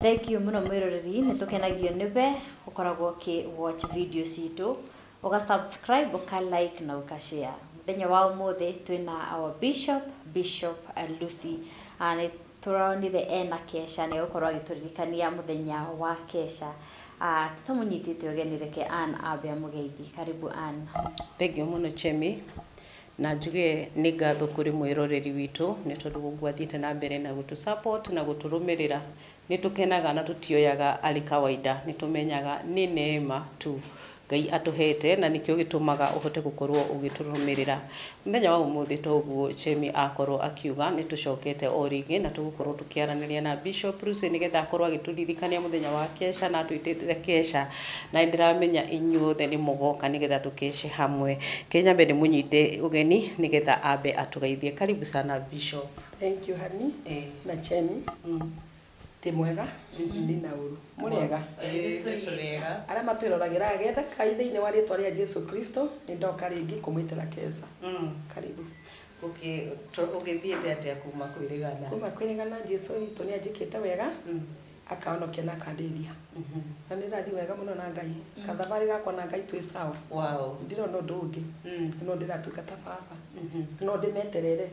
Thank you muno mwiroreri, nĩ tũkenagio nĩwe ũkoragwo ũkĩ watch video citũ, ũga subscribe, ũka like na ũka share. Mũthenya wa ũmũthĩ twĩna our bishop, Bishop Lucy. Nĩ tũronire ena kesha, nĩ egũkorwo agĩtũririkania mũthenya wa kesha. Tũtamũnyitĩte ũgeni, reke Ann ambe amũgeithi. Karibu, Ann. Thank you mũno, Chemi, na njuge nĩ ngatho kũrĩ mwĩroreri witũ nĩ tondũ ũguo athiĩte na mbere na gũtũ support na gũtũrũmĩrĩra. Nĩ tũkenaga na tũtioyaga arĩ kawaida, nĩ tũmenyaga nĩ neema tu Ngai atũhete na nĩkĩo gĩtũmaga ũhote gũkorwo ũgĩtũrũmĩrĩra. Mũthenya wa ũmũthĩ, toguo Chemi akorwo akiuga, nĩ tũcokete o rĩngĩ na tũgũkorwo tũkĩaranĩria na Bishop Lucy nĩgetha akorwo agĩtũririkania mũthenya wa kesha na atwĩtĩre kesha, na nĩndĩramenya inyuothe nĩ mũgoka nĩgetha tũkeshe hamwe. Kenyambe nĩ mũnyite ũgeni nĩgetha ambe atũgeithie. Karibu sana, Bishop. Thank you, honey. Na Chemi. Ndĩ mwega, ndĩ na ũru. Mũrĩega? Tũrĩega. Arĩa matwĩroragĩra agetheka thĩinĩ wa rĩtwa rĩa Jesu Kristo, nĩ ndoka rĩngĩ kũmwĩtĩra keca. Karibu. Ũgĩthiĩte atĩa kuma kwĩrĩgana? Kuma kwĩrĩgana, Jesu witũ nĩ anjĩkĩte wega, akahonokia na akandeithia. Na nĩ ndĩrathiĩ wega mũno na Ngai. Kathabarĩ gakwa na Ngai twĩ sawa. Ndirona ũndũ ũngĩ. No ndĩratuĩka ta baba. No ndĩmeterere.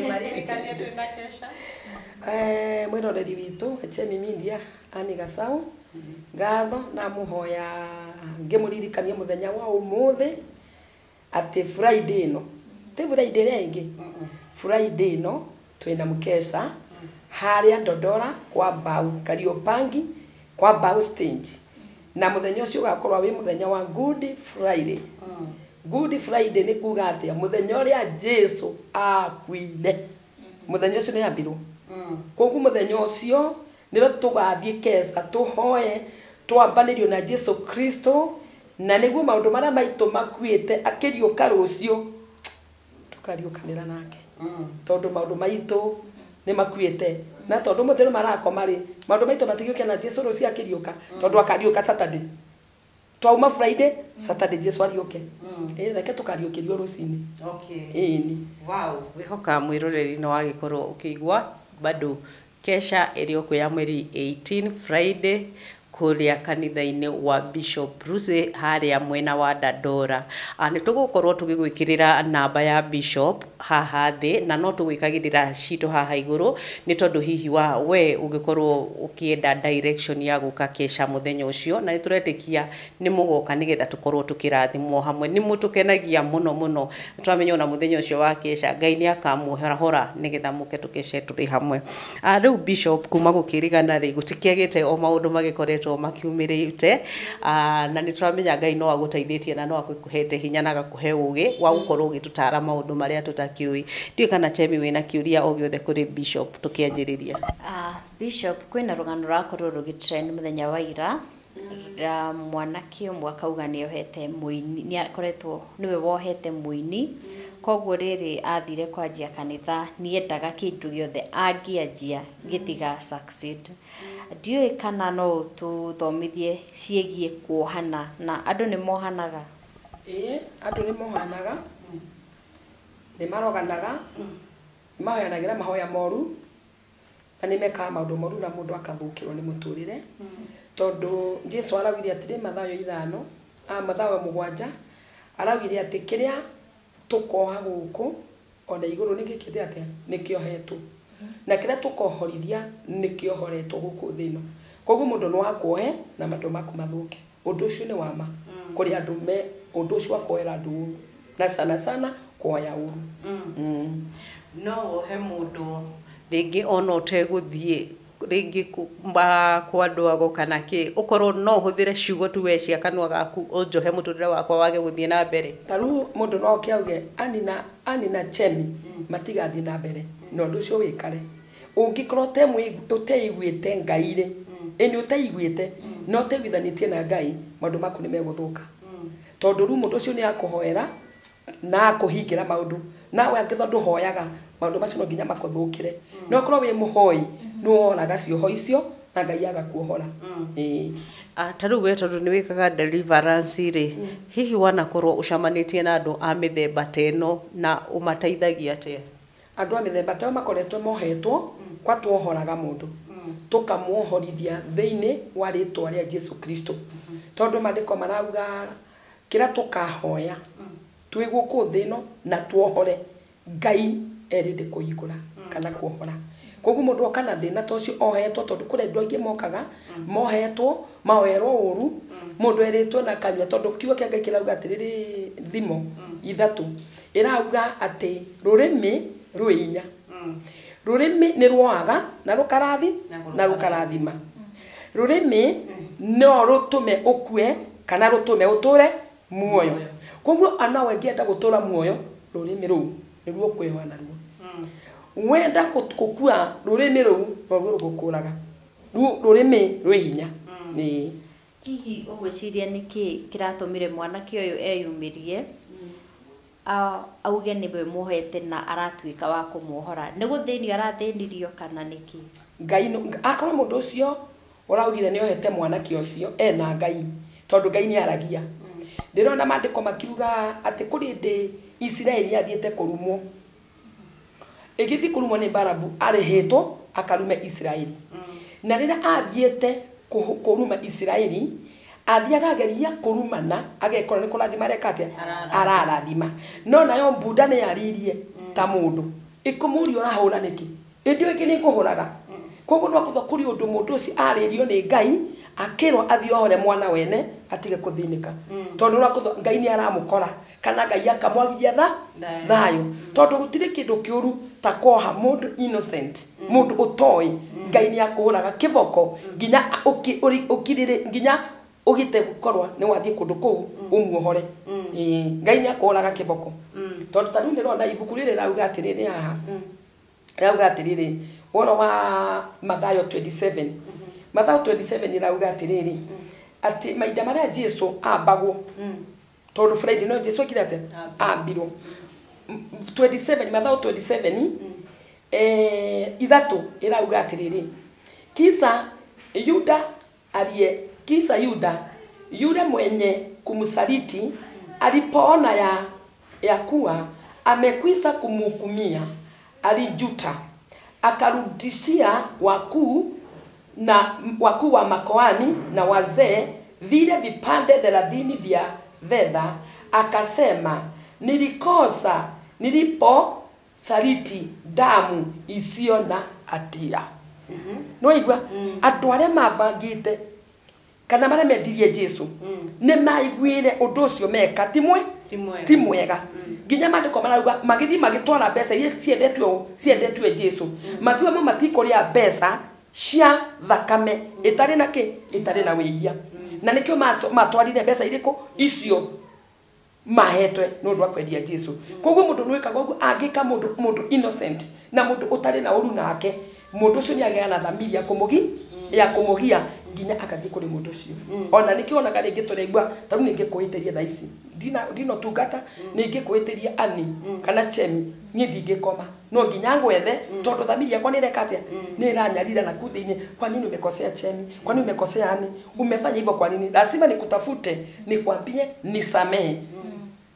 Maririkanie twĩna kesha. Mwĩroreri witũ Chemi Media, Annie Gacau, ngatho na mũhoya ngĩmũririkania mũthenya wa ũmũthĩ atĩ Friday ĩno, ti Friday ĩrĩa ĩngĩ, Friday ĩno twĩna mkesha harĩa Dodora kwa Mbau, Kariobangi kwa Mbau stage, na mũthenya ũcio ũgakorwo wĩ mũthenya wa Good Friday. Good Friday nĩ kuga atĩa? Mũthenya ũrĩa Jesu akuire, mũthenya ũcio nĩ ambirwo. Koguo mũthenya ũcio nĩrĩo tũgathiĩ keca, tũhoe, twambanĩrio na Jesu Kristo, na nĩguo maũndũ marĩa maitũ makuĩte akĩriũka rũciũ tũkariũkanĩra nake, tondũ maũndũ maitũ nĩ makuĩte, na tondũ mũthĩ nĩ marakoma rĩ, maũndũ maitũ matigĩũke na Jesu rũciũ akĩriũka, tondũ akariũka Saturday. Twauma Friday, Saturday Jesu ariũke. Ĩ reke tũkariũkĩrio rũcinĩ. Ĩni. Wow, ngwĩhoka mwĩroreri nĩ wagĩkorwo ũkĩigua bado kesha ĩrĩ okuo ya mweri 18 Friday kũrĩa kanitha-inĩ wa Bishop Bruce harĩa mwena wa Dandora. Nĩ tũgũkorwo tũgĩgwĩkĩrĩra namba ya Bishop haha thĩ na no tũgwĩkagĩrĩra citũ haha igũrũ, nĩ tondũ hihi wa we ũngĩkorwo ũkĩenda direction ya gũka kesha mũthenya ũcio, na nĩ tũretĩkia nĩ mũgoka nĩgetha tũkorwo tũkĩrathimwo hamwe. Nĩ mũtũkenagia mũno mũno. Twamenya ona mũthenya ũcio wa kesha Ngai nĩ akamũhorahora nĩgetha mũke tũkeshe tũrĩ hamwe. Rĩu Bishop, kuma gũkĩrigana rĩ, gũtikĩagĩte o maũndũ magĩkoretwo makiumĩrĩte, na nĩ tũramenya Ngai no agũteithĩtie na no akũhete hinya na agakũhe ũgĩ wa gũkorwo ũgĩtũtara maũndũ marĩa tũtakĩũĩ. Ndiũĩ kana Chemi wĩna kĩũria o gĩothe kũrĩ Bishop tũkĩanjĩrĩria. Bishop, kwĩna rũgano rũrakorwo rũgĩtrend mũthenya wa ira ya mwanake ũmwe akauga nĩ ohete mũini, nĩ akoretwo nĩwe wohete mũini, koguo rĩrĩ athire kwanjia kanitha nĩendaga kĩndũ gĩothe angĩanjia gĩtiga succeed. Ndiũĩ kana no ũtũthomithie ciĩgiĩ kuohana, na andũ nĩ mohanaga? Ĩĩ, andũ nĩ mohanaga, nĩ maroganaga, nĩ mahoyanagĩra mahoya moru, na nĩ mekaga maũndũ moru na mũndũ akathũkĩrwo nĩ mũtũrĩre, tondũ Jesu araugire atĩrĩ, Mathayo 5, Mathayo 7, araugire atĩ kĩrĩa tũkoha gũkũ ona igũrũ nĩ gĩkĩte atĩa? Nĩ kĩohetwo, na kĩrĩa tũkohorithia nĩ kĩohoretwo gũkũ thĩ ĩno. Koguo mũndũ no akuohe na maũndũ maku mathũke. Ũndũ ũcio nĩ wa ma kũrĩ andũ me ũndũ ũcio wa kuohera andũ ũru, na sana sana kuoya ũru. No wohe mũndũ rĩngĩ ona ũtegũthiĩ rĩngĩ kwa andũ ago kana kĩ, ũkorwo no ũhũthĩre ciugo tu we cia kanua gaku ũnjohe mũtũrĩre wakwa wage gũthiĩ na mbere? Ta rĩu mũndũ no oke auge Ani na Chemi matigathiĩ na mbere, na ũndũ ũcio wĩkare. Ũngĩkorwo ũteiguĩte Ngai rĩ, ĩni ũteiguĩte na ũteiguithanĩtie na Ngai, maũndũ maku nĩ megũthũka, tondũ rĩu mũndũ ũcio nĩ akũhoera na akũhingĩra maũndũ, nawe angĩthwo ndũhoyaga, maũndũ macio no nginya makũthũkĩre. No ũkorwo wĩ mũhoi, nĩ woraga cioho icio na Ngai agakuohora. Ĩĩ. Ta rĩu we tondũ nĩ wĩkaga deliverance rĩ, hihi wanakorwo ũcamanĩtie na andũ a mĩthemba ta ĩno na ũmateithagia atĩa? Andũ a mĩthemba ta ĩyo makoretwo mohetwo, kwa tuohoraga mũndũ. Tũkamwohorithia thĩinĩ wa rĩtwa rĩa Jesu Kristo. Tondũ maandĩko marauga kĩrĩa tũkahoya twĩ gũkũ thĩ ĩno na tuohore, Ngai erĩndĩ kũhingũra kana kuohora. Koguo mũndũ oka na thĩna ta ũcio ohetwo, tondũ kũrĩ andũ aingĩ mokaga mohetwo, mahoerwo ũru, mũndũ erĩtwo na kanyua, tondũ kiugo kĩa Ngai kĩrauga atĩrĩrĩ, thimo 3 ĩrauga atĩ rũrĩmĩ rwĩ inya. Rũrĩmĩ nĩ rwoaga na rũkarathi na rũkarathima. Rũrĩmĩ no rũtũme ũkue kana rũtũme ũtũre muoyo. Koguo ona we ũngĩenda gũtũra muoyo, rũrĩmĩ rũu nĩruo ũkwĩhoa naruo. Wenda gũkua, rũrĩmĩ rũu noruo rũgũkũraga. Rũrĩmĩ rwĩ hinya. Ĩĩ. Hihi ũgwĩciria nĩkĩ kĩratũmire mwanake ũyũ eyumĩrie auge nĩwe muohete na aratuĩka wa kũmuohora? Nĩ gũthĩnio arathĩnirio kana nĩkĩ? Ngai akorwo mũndũ ũcio ũraugire nĩ ohete mwanake ũcio ena Ngai, tondũ Ngai nĩ aragia. Ndĩrona maandĩko makiuga atĩ kũrĩ hĩndĩ Isiraeli yathiĩte kũrumwo, ĩgĩthiĩ kũrumwo nĩ Balamu, arĩhĩtwo akarume Isiraeli. Na rĩrĩa athiĩte kũruma Isiraeli, athiaga ageria kũrumana, agekora nĩ kũrathima areka atĩa? Ararathima. No nayo mbunda nĩ yaririe ta mũndũ, ĩkũmũria ũrahũra nĩkĩ? Ĩndĩ ĩngĩ nĩ ngũhũraga. Koguo no kũthwo kũrĩ ũndũ mũndũ ũcio arĩrio nĩ Ngai, akĩrwo athiĩ ohore mwana wene atige kũthĩnĩka. Tondũ no kũthwo Ngai nĩ aramũkora kana Ngai akamwagithia thayũ. Tondũ gũtirĩ kĩndũ kĩũru ta kuoha mũndũ innocent, mũndũ ũtoĩ, Ngai nĩ akũhũraga kĩboko nginya ũkirĩrĩ, nginya ũgĩte gũkorwo nĩ wathiĩ kũndũ kũu ũmuohore. Ngai nĩ akũhũraga kĩboko. Tondũ ta rĩu nĩrona ibuku rĩrĩ rauga atĩrĩrĩ haha. Rauga atĩrĩrĩ, ũhoro wa Mathayo 27. Mathayo 27 ĩrauga atĩrĩrĩ, atĩ mahinda marĩa Jesu ambagwo, tondũ Friday no Jesu ekire atĩa? Ambirwo. 27, Mathayo 27, 3 ĩrauga atĩrĩrĩ, kisa Yuda yule mwenye kumsaliti alipoona ya kuwa amekwisha kumhukumia, alijuta, akarudishia wakuu wa makoani na wazee vile vipande 30 vya fedha, akasema, nilikosa niliposaliti damu isiyo na hatia. No igua andũ arĩa mabangĩte kana marĩa mendirie Jesu nĩ maiguire ũndũ ũcio meka ti mwega. Nginya maandĩko marauga magĩthiĩ magĩtwara mbeca iria ciendetwo Jesu, makiuga mo matikũrĩa mbeca cia thakame ĩtarĩ na kĩ, ĩtarĩ na wĩhia. Na nĩkĩo matwarire mbeca irĩkũ icio mahetwe nĩ ũndũ wa kwendia Jesu. Koguo mũndũ nĩwĩkaga ũguo angĩka mũndũ innocent na mũndũ ũtarĩ na ũru nake, mũndũ ũcio nĩagĩaga na thamiri ya kũmũgia nginya akathiĩ kũrĩ mũndũ ũcio. Ona nĩkĩo onaga rĩngĩ tũraigua ta rĩu nĩngĩkũhĩtĩria thaa ici, ndinotungata, nĩngĩkũhĩtĩria Ani kana Chemi, niĩ ndingĩkoma, no nginya ngwethe, tondũ thamiri yakwa nĩreka atĩa? Nĩĩranyarira na kuu thĩinĩ. Kwa nini umekosea Chemi? Kwa nini umekosea Ani? Umefanya hivyo kwa nini? Lazima nikutafute, nikwambie nisamehe.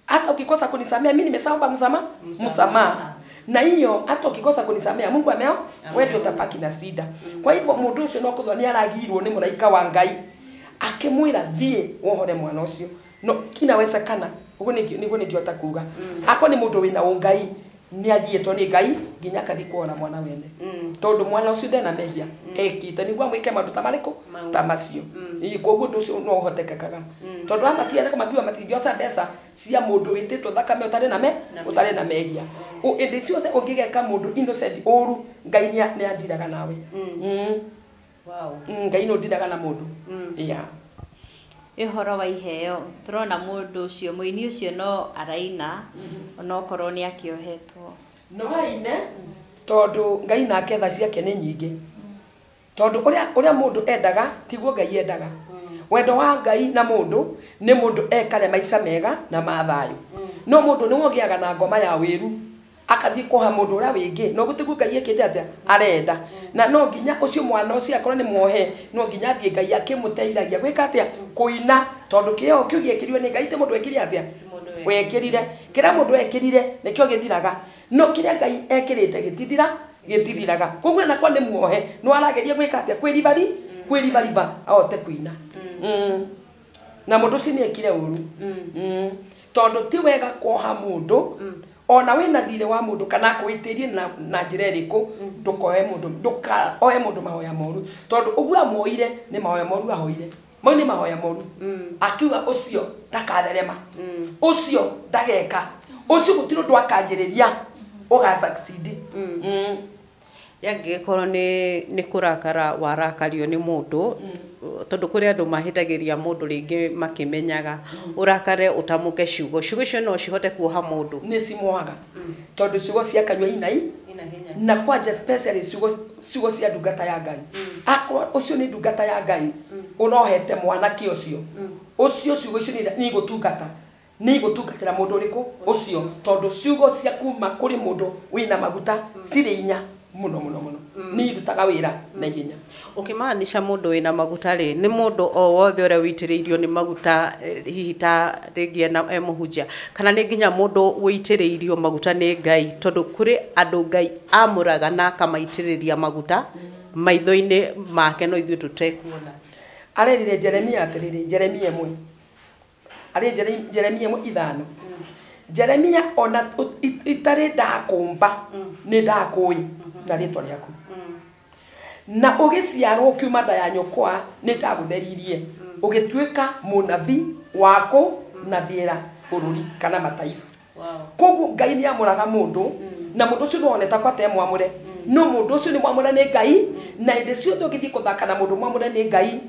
Hata ukikosa kunisamea, mimi nimesaomba msamaha. Na hiyo hata ukikosa kunisamea, Mungu ameo, wewe utapaki na sida. Kwa hivyo mũndũ ũcio no kũthwo nĩ aragirwo nĩ mũraika wa Ngai akĩmwĩra thiĩ wohore mwana ũcio. No kinawezekana, ũguo nĩguo nĩngĩhota kuga. Akwa nĩ mũndũ wĩna ũngai, nĩ agiĩtwo nĩ Ngai nginya akathiĩ kuohora mwana wene. Tondũ mwana ũcio ndena mehia ekĩte nĩguo amwĩke maũndũ ta marĩkũ? Ta macio. Koguo ũndũ ũcio no ũhotekekaga. Tondũ aya matiarĩ makiuga matingĩoca mbeca cia mũndũ wĩtĩtwo thakame ũtarĩ na mehia. Ĩndĩ ciothe ũngĩgeka mũndũ innocent ũru, Ngai nĩ andiraga nawe. Ngai nĩ ũndiraga na mũndũ. Yeah. Ũhoro wa iheo, tũrona mũndũ ũcio, mũini ũcio no araina, onokorwo nĩ akĩohetwo. No aine, tondũ Ngai nake tha ciake nĩ nyingĩ. Tondũ ũrĩa mũndũ endaga tiguo Ngai endaga. Wendo wa Ngai na mũndũ nĩ mũndũ ekare maica mega na ma thayũ. No mũndũ nĩwe ũgĩaga na ngoma ya wĩru, akathiĩ kũha mũndũ ũrĩa wĩngĩ, no gũtiguo Ngai ekĩte atĩa? Arenda. Na no nginya ũcio mwana ũcio akorwo nĩ muohe, no nginya athiĩ Ngai akĩmũteithagia gwĩka atĩa? Kũina, tondũ kĩo kĩu gĩekĩrirwe nĩ Ngai, ti mũndũ wekire atĩa? Wekĩrire. Kĩrĩa mũndũ ekĩrire nĩkĩo gĩthiraga. No kĩrĩa Ngai ekĩrĩte gĩtithira, Gĩtithiraga. Koguo nakwa nĩ muohe no arageria gwĩka atĩa kwĩribari kwĩribariba ahote kuina. Na mũndũ ũcio nĩ ekire ũru. Tondũ ti wega kuoha mũndũ ona wĩna thirĩ wa mũndũ kana akwĩtĩrie na njĩra ĩrĩkũ ndũkoe mũndũ ndũkaoe mũndũ mahoya moru tondũ ũguo amuoire nĩ mahoya moru ahoire mau nĩ mahoya moru akiuga ũcio ndakatherema ũcio ndageka ũcio gũtirĩ ũndũ akanjĩrĩria ũga succeed. Yangĩgĩkorwo nĩ kũrakara warakario nĩ mũndũ tondũ kũrĩ andũ mahĩtagĩria mũndũ rĩngĩ makĩmenyaga ũrakare ũtamũke ciugo ciugo icio no cihote kuoha mũndũ nĩ cimuohaga tondũ ciugo cia kanyua inai na kwanja especially ciugo cia ndungata ya Ngai akorwo ũcio nĩ ndungata ya Ngai ũrohete mwanake ũcio ũcio ciugo icio nĩ igũtungata nĩ igũtungatĩra mũndũ ũrĩkũ ũcio tondũ ciugo cia kuma kũrĩ mũndũ wĩna maguta cirĩ inya muno muno muno nĩ irutaga wĩra na ihenya. Ũkĩmaanisha mũndũ wĩna maguta rĩ nĩ mũndũ o wothe ũrĩa wĩitĩrĩirio nĩ maguta hihi ta rĩngĩ e mũhunjia kana nĩ nginya mũndũ wĩitĩrĩirio maguta nĩ Ngai tondũ kũrĩ andũ Ngai amũraga na akamaitĩrĩria maguta maitho-inĩ make no ithuĩ tũtekuona. Arerire Jeremia atĩrĩrĩ Jeremia 1 arĩ Jeremia 5 Jeremia ona itarĩ ndakũmba nĩ ndakũĩ na rĩtwa rĩaku na ũgĩciarwo ũkiuma nda ya nyũkwa nĩ ndagũtheririe ũgĩtuĩka mũnabii wa kũnabiĩra bũrũri kana mataifa. Koguo Ngai nĩ amũraga mũndũ na mũndũ ũcio nĩwonete kwa te mwamũre no mũndũ ũcio nĩ mwamũre nĩ Ngai na hĩndĩ ciothe ũgĩthiĩ kũthaka na mũndũ mwamũre nĩ Ngai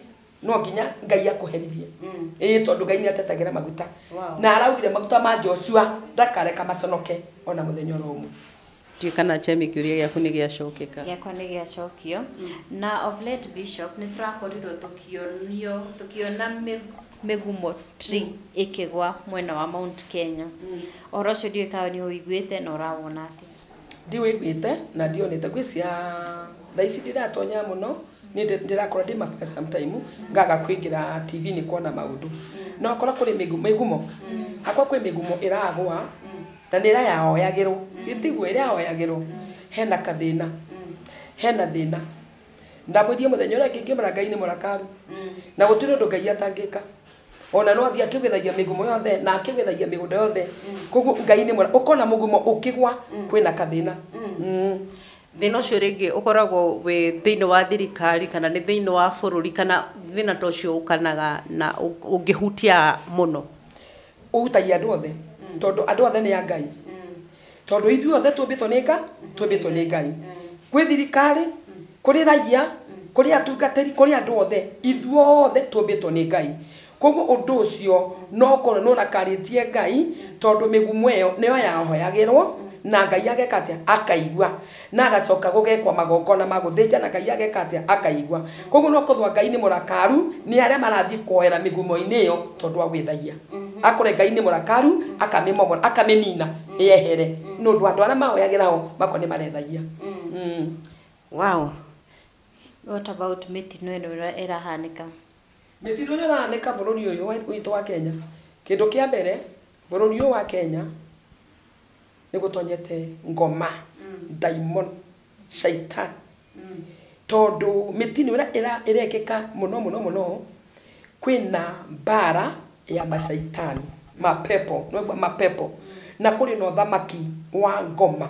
no nginya Ngai akũherithie. Ĩĩ tondũ Ngai nĩ atetagĩra maguta na araugire maguta ma Joshua ndakareka maconoke ona mũthenya oro ũmwe. Ndiũĩ kana Chemi kĩũria gĩaku nĩ gĩacokeka. Gĩakwa nĩ gĩacokio. Na of late Bishop nĩ tũrakorirwo tũkĩona mĩgumo tree ĩkĩgwa mwena wa Mount Kenya. Ũhoro ũcio ndiũĩ kana nĩ ũiguĩte na ũrawona atĩa? Ndiũiguĩte na ndionete gwĩ cia thaa ici ndiratonya mũno nĩ ndĩrakorwo ndĩ mabaya sometime ngaga kũingĩra TV-inĩ kuona maũndũ no akorwo kũrĩ mĩgumo akorwo kwĩ mĩgumo ĩragwa na nĩ ĩrayahoyagĩrwo tiguo ĩrahoyagĩrwo hena kathĩna hena thĩna ndamwĩrie mũthenya ũrĩa ũngĩ ngĩmwĩra Ngai nĩ mũrakaru na gũtirĩ ũndũ Ngai atangĩka ona no athiĩ akĩgwethagia mĩgumo yothe na akĩgwethagia mĩgũnda yothe koguo Ngai nĩ mũra ũkona mũgumo ũkĩgwa kwĩna kathĩna. Thĩna ũcio rĩngĩ ũkoragwo wĩ thĩinĩ wa thirikari kana nĩ thĩinĩ wa bũrũri kana thĩna ta ũcio ũkanaga na ũngĩhutia mũno ũhutagia andũ othe tondũ andũ othe nĩ a Ngai tondũ ithuĩ othe tũmbĩtwo nĩ Ngai tũmbĩtwo nĩ Ngai kwĩ thirikari kũrĩ raia kũrĩ atungatĩri kũrĩ andũ othe ithuothe tũmbĩtwo nĩ Ngai koguo ũndũ ũcio no ũkorwo nĩ ũrakarĩtie Ngai tondũ mĩgumo ĩyo nĩyo yahoyagĩrwo na Ngai ageka atĩa akaigua na agacoka gũgekwo magongona ma gũthĩnja na Ngai ageka atĩa akaigua koguo no kũthwa Ngai nĩ mũrakaru nĩ arĩa marathiĩ kuoera mĩgumo-inĩ ĩyo tondũ wa gwĩthagia akore Ngai nĩ mũrakaru akamĩmomora akamĩnina yehere nĩ ũndũ andũ arĩa mahoyagĩra ho makwa nĩ marethagia. Wow. What about mĩtino ĩno ĩrahanĩka? Mĩtino ĩno ĩrahanĩka bũrũri ũyũ witũ wa Kenya kĩndũ kĩa mbere bũrũri ũyũ wa Kenya nĩ gũtonyete ngoma daimon shaitani tondũ mĩtino ĩrĩa ĩrekĩka mũno mũno mũno kwĩna mbara ya macaitani mapepo mapepo na kũrĩ na ũthamaki wa ngoma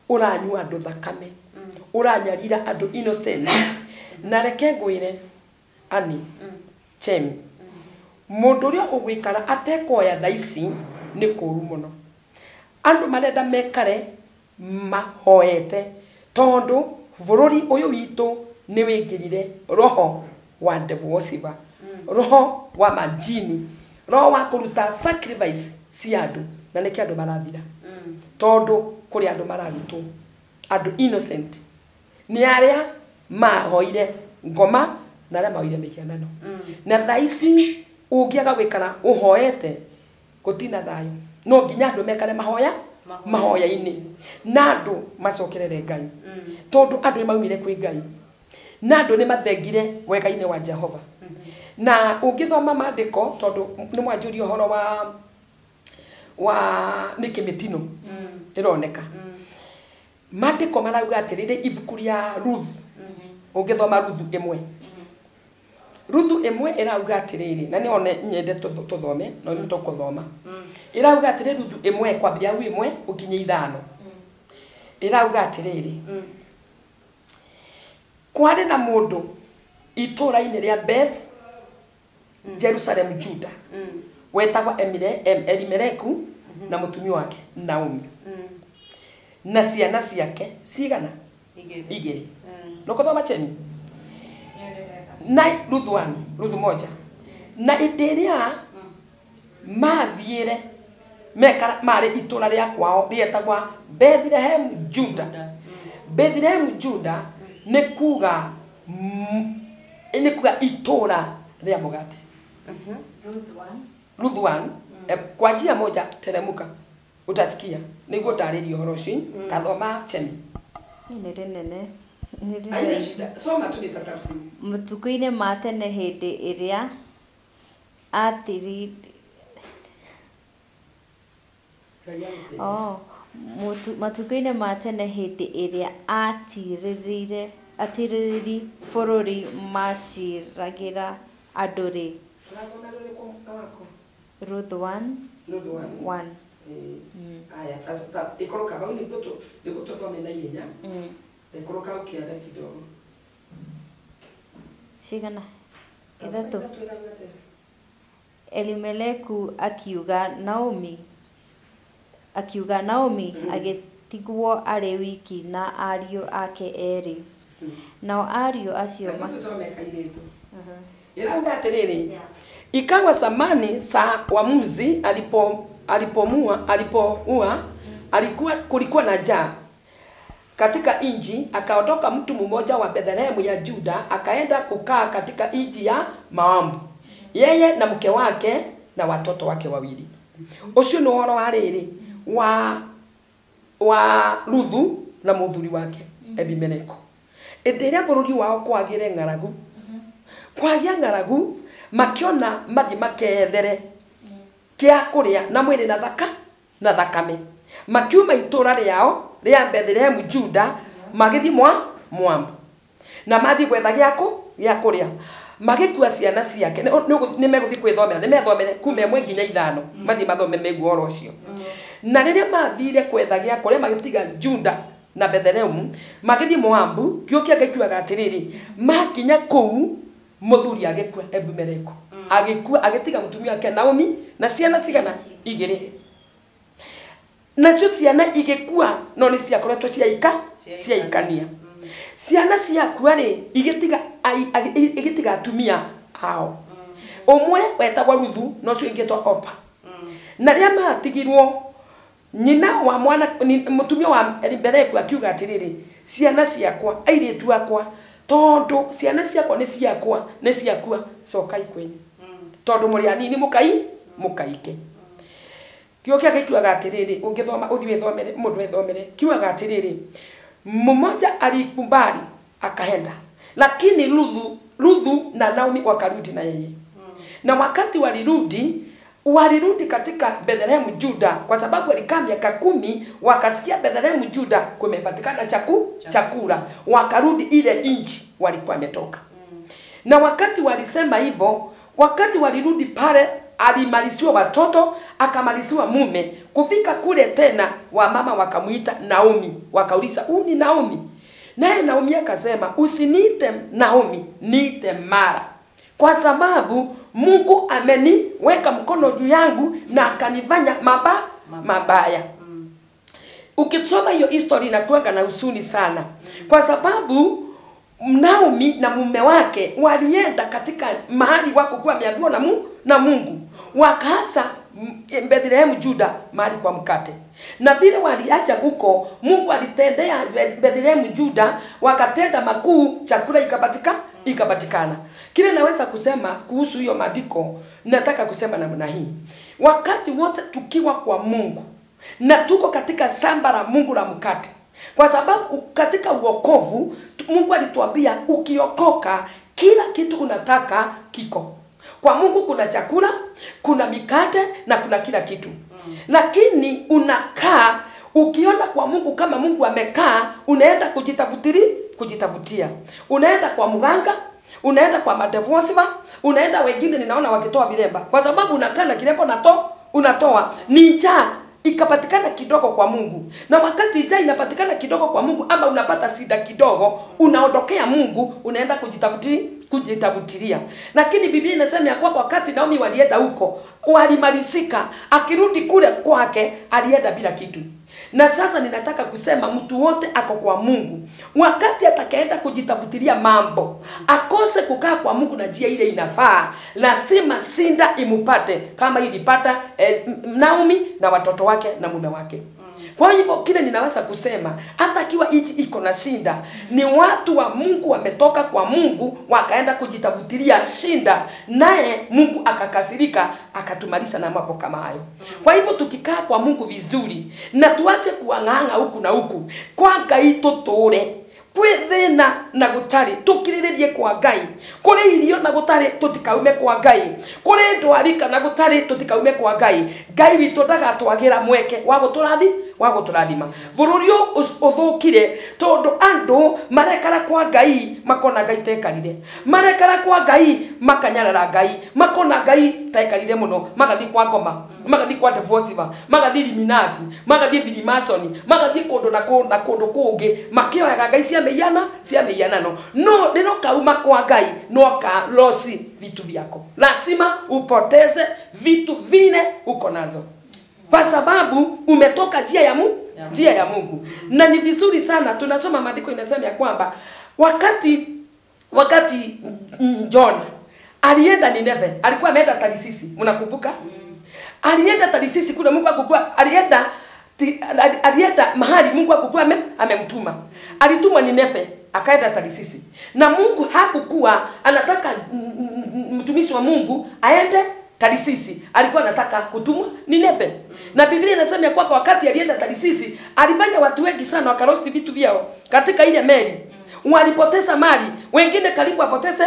ũranyua andũ thakame ũranyarira andũ innocent na reke ngwĩre ani Chemi mũndũ ũrĩa ũgũikara atekwoya thaa ici nĩ kũũru mũno andũ marenda mekare mahoete tondũ bũrũri ũyũ witũ nĩ wĩingĩrire roho wa devil worshiper roho wa majini roho wa kũruta sacrifice cia andũ na nĩkĩo andũ marathira tondũ kũrĩ andũ mararutwo andũ innocent nĩ arĩa mahoire ngoma na arĩa mahoire mĩhianano na thaa ici ũngĩaga gwĩkara ũhoete gũtina thayũ no nginya andũ mekare mahoya mahoya-inĩ na andũ macokerere Ngai tondũ andũ nĩ maumire kwĩ Ngai na andũ nĩ mathengire wega-inĩ wa Jehova na ũngĩthoma maandĩko tondũ nĩ mwanjũria ũhoro wa nĩkĩ mĩtino ĩroneka Maandĩko marauga atĩrĩrĩ ibuku rĩa Ruth, ũngĩthoma Ruthu ĩmwe, Ruthu ĩmwe ĩrauga atĩrĩrĩ, na nĩone nyende tũthome, no nĩ tũkũthoma. Ĩrauga atĩrĩrĩ Ruthu ĩmwe kwambĩrĩria hau ĩmwe ũkinye 5. Ĩrauga atĩrĩrĩ, kwarĩ na mũndũ itũũra-inĩ rĩa Beth Jerusalem Juda, wetagwo Elimeleku na mũtumia wake Naomi, na ciana ciake cigana? Igĩrĩ. Nũkũthoma cheni na Ruthu 1, Ruthu 1. Na hĩndĩ ĩrĩa mathiĩre mekara marĩ itũũra rĩa kwao rĩetagwa Bethlehem Juda. Bethlehem Juda nĩ kuga itũũra rĩa mũgate. Ruth 1, kwa njia moja teremuka utasikia nĩguo ndarĩrie ũhoro ũcio. Tathoma cheni. Nĩ rĩnene. Haina shida, soma tu nitatafsiri. Matukũ-inĩ ma tene hĩndĩ ĩrĩa matukũ-inĩ ma tene hĩndĩ ĩrĩa atirĩrĩri bũrũri maciragĩra andũ rĩ. Ruth 1:1. Aya, ikoroka hau nĩguo tũthome na ihenya. Ikoroka ũkĩenda kidogo. Cigana? 3. Elimeleku akiuga Naomi, agĩtigwo arĩ wiki na ariũ ake erĩ. Nao ariũ acio Ĩrauga atĩrĩrĩ, ikawa samani sa wamuzi alipoua alikuwa kulikuwa na njaa katika inji, akaondoka mtu mmoja wa Bethlehemu ya Juda akaenda kukaa katika inji ya Moabu, yeye na mke wake na watoto wake wawili. Ucio nĩ ũhoro wa rĩrĩ wa Ruthu na mũthuri wake Elimeleko. Hĩndĩ ĩrĩa bũrũri wao kwagĩre ng'aragu, kwagĩa ng'aragu, makiona mathiĩ makethere kĩa kũrĩa na mwĩrĩ na na thakame. Makiuma itũũra rĩao rĩa Bethlehemu Juda magĩthiĩ Moabu, na mathiĩ gwetha gĩa kũrĩa. Magĩkua ciana ciake, nĩ megũthiĩ kwĩthomera, nĩ methomere kuma 1 nginya 5, mathiĩ mathome meguo ũhoro ũcio. Na rĩrĩa mathire kwetha gĩa kũrĩa magĩtiga Juda na Bethlehemu magĩthiĩ Moabu. Kiugo kĩa Ngai kiugaga atĩrĩrĩ, makinya kũu mũthuri agĩkua, Elimeleko agĩkua, agĩtiga mũtumia wake Naomi na ciana cigana? 2. Nacio ciana igĩkua, no nĩ ciakoretwo ciaikania. Ciana ciakua rĩ, igĩtiga atumia ao. Ũmwe wetagwo Ruthu na ũcio ũngĩ etwo Opa. Na rĩrĩa matigirwo, nyina wa mwana mũtumia wa Elimeleko akiuga atĩrĩrĩ, ciana ciakwa, airĩtu akwa, tondũ ciana ciakwa nĩ ciakwa, nĩ ciakua, cokai kwenyu, tondũ mũrĩ anini mũkaike. Kiugo kĩa Ngai kiugaga atĩrĩrĩ, ũngĩthoma ũthiĩ wĩthomere, mũndũ ethomere, kiugaga atĩrĩrĩ, mmoja alikubali akaenda, lakini Ruthu na Naomi wakarudi na yeye. Na wakati walirudi katika Bethlehemu Juda, kwa sababu walikaa miaka 10, wakasikia Bethlehemu Juda kumepatikana chakula, wakarudi ile inchi walikuwa wametoka. Na wakati walisema hivyo, wakati walirudi pale, alimaliziwa watoto, akamaliziwa mume. Kufika kule tena, wamama wakamuita Naomi, wakauliza, "Huyu ni Naomi?" Naye Naomi akasema, "Usiniite Naomi, niite Mara, kwa sababu Mungu ameniweka mkono juu yangu na akanifanya mabaya." Ukisoma hiyo history inakuanga na huzuni sana, kwa sababu Naomi na mume wake walienda katika mahali wako kuwa wameambiwa na Mungu, wakaasa Bethlehemu Juda mahali kwa mkate. Na vile waliacha huko, Mungu alitendea Bethlehemu Juda, wakatenda makuu, chakula ikapatikana. Kile naweza kusema kuhusu hiyo maandiko, nataka kusema namna hii. Wakati wote tukiwa kwa Mungu na tuko katika shamba la Mungu la mkate, kwa sababu katika wokovu Mungu alituambia ukiokoka kila kitu unataka kiko. Kwa Mungu kuna chakula, kuna mikate na kuna kila kitu. Lakini unakaa Ukiona kwa Mungu kama Mungu amekaa, unaenda kujitafutia. Unaenda kwa mganga, unaenda kwa madevosiva, unaenda wengine ninaona wakitoa vilemba. Kwa sababu unakaa na kilemba unatoa. Ni njaa ikapatikana kidogo kwa Mungu. Na wakati njaa inapatikana kidogo kwa Mungu ama unapata sida kidogo, unaondokea Mungu, unaenda kujitafutiria. Lakini Biblia inasema ya kwamba wakati Naomi walienda huko, walimalizika, akirudi kule kwake alienda bila kitu. Na sasa ninataka kusema mtu wote ako kwa Mungu, wakati atakaenda kujitafutiria mambo, akose kukaa kwa Mungu na njia ile inafaa, lazima sinda imupate kama ilipata Naomi na watoto wake na mume wake. Kwa hivyo kile ninaweza kusema, hata kiwa hichi iko na shinda, ni watu wa Mungu wametoka kwa Mungu wakaenda kujitafutiria shinda, naye Mungu akakasirika akatumaliza na mambo kama hayo. Kwa hivyo tukikaa kwa Mungu vizuri na tuache kuang'ang'a huku na huku, kwa Ngai tuture kwi thina na gutari tukiriririe kwa Ngai, kuri irio na gutari tutikaume kwa Ngai, kuri ndwari kana gutari tutikaume kwa Ngai. Ngai witu ndagatwagira mweke wa guturathi wa guturathima. Bururi uthukire tondu andu marekara kwa Ngai makona Ngai tekarire, marekara kwa Ngai makanyarara Ngai, makona Ngai tekarire muno, magathi kwa ngoma, magathi kwa devosiva, magathi Illuminati, magathi Freemason, magathi kundu na kundu kungi, makioyaga Ngai cia mĩhiana cia mĩhianano. No rĩno kauma kwa Ngai no ka losi vitu vyako, lazima upoteze vitu vile uko nazo, kwa sababu umetoka njia ya Mungu, njia ya Mungu. Na ni vizuri sana tunasoma maandiko inasema ya kwamba wakati Jona alienda Nineve, alikuwa ameenda Tarisisi, mnakumbuka? Alienda Tarisisi kule Mungu akukua, alienda mahali Mungu akukua amemtuma. Alitumwa Nineve, akaenda Tarisisi. Na Mungu hakukuwa anataka mtumishi wa Mungu aende Tarisisi, alikuwa anataka kutumwa Nineve. Na Biblia inasema kwamba wakati alienda Tarisisi, alifanya watu wengi sana wakarosti vitu vyao katika ile meli. Walipoteza mali, wengine karibu wapoteze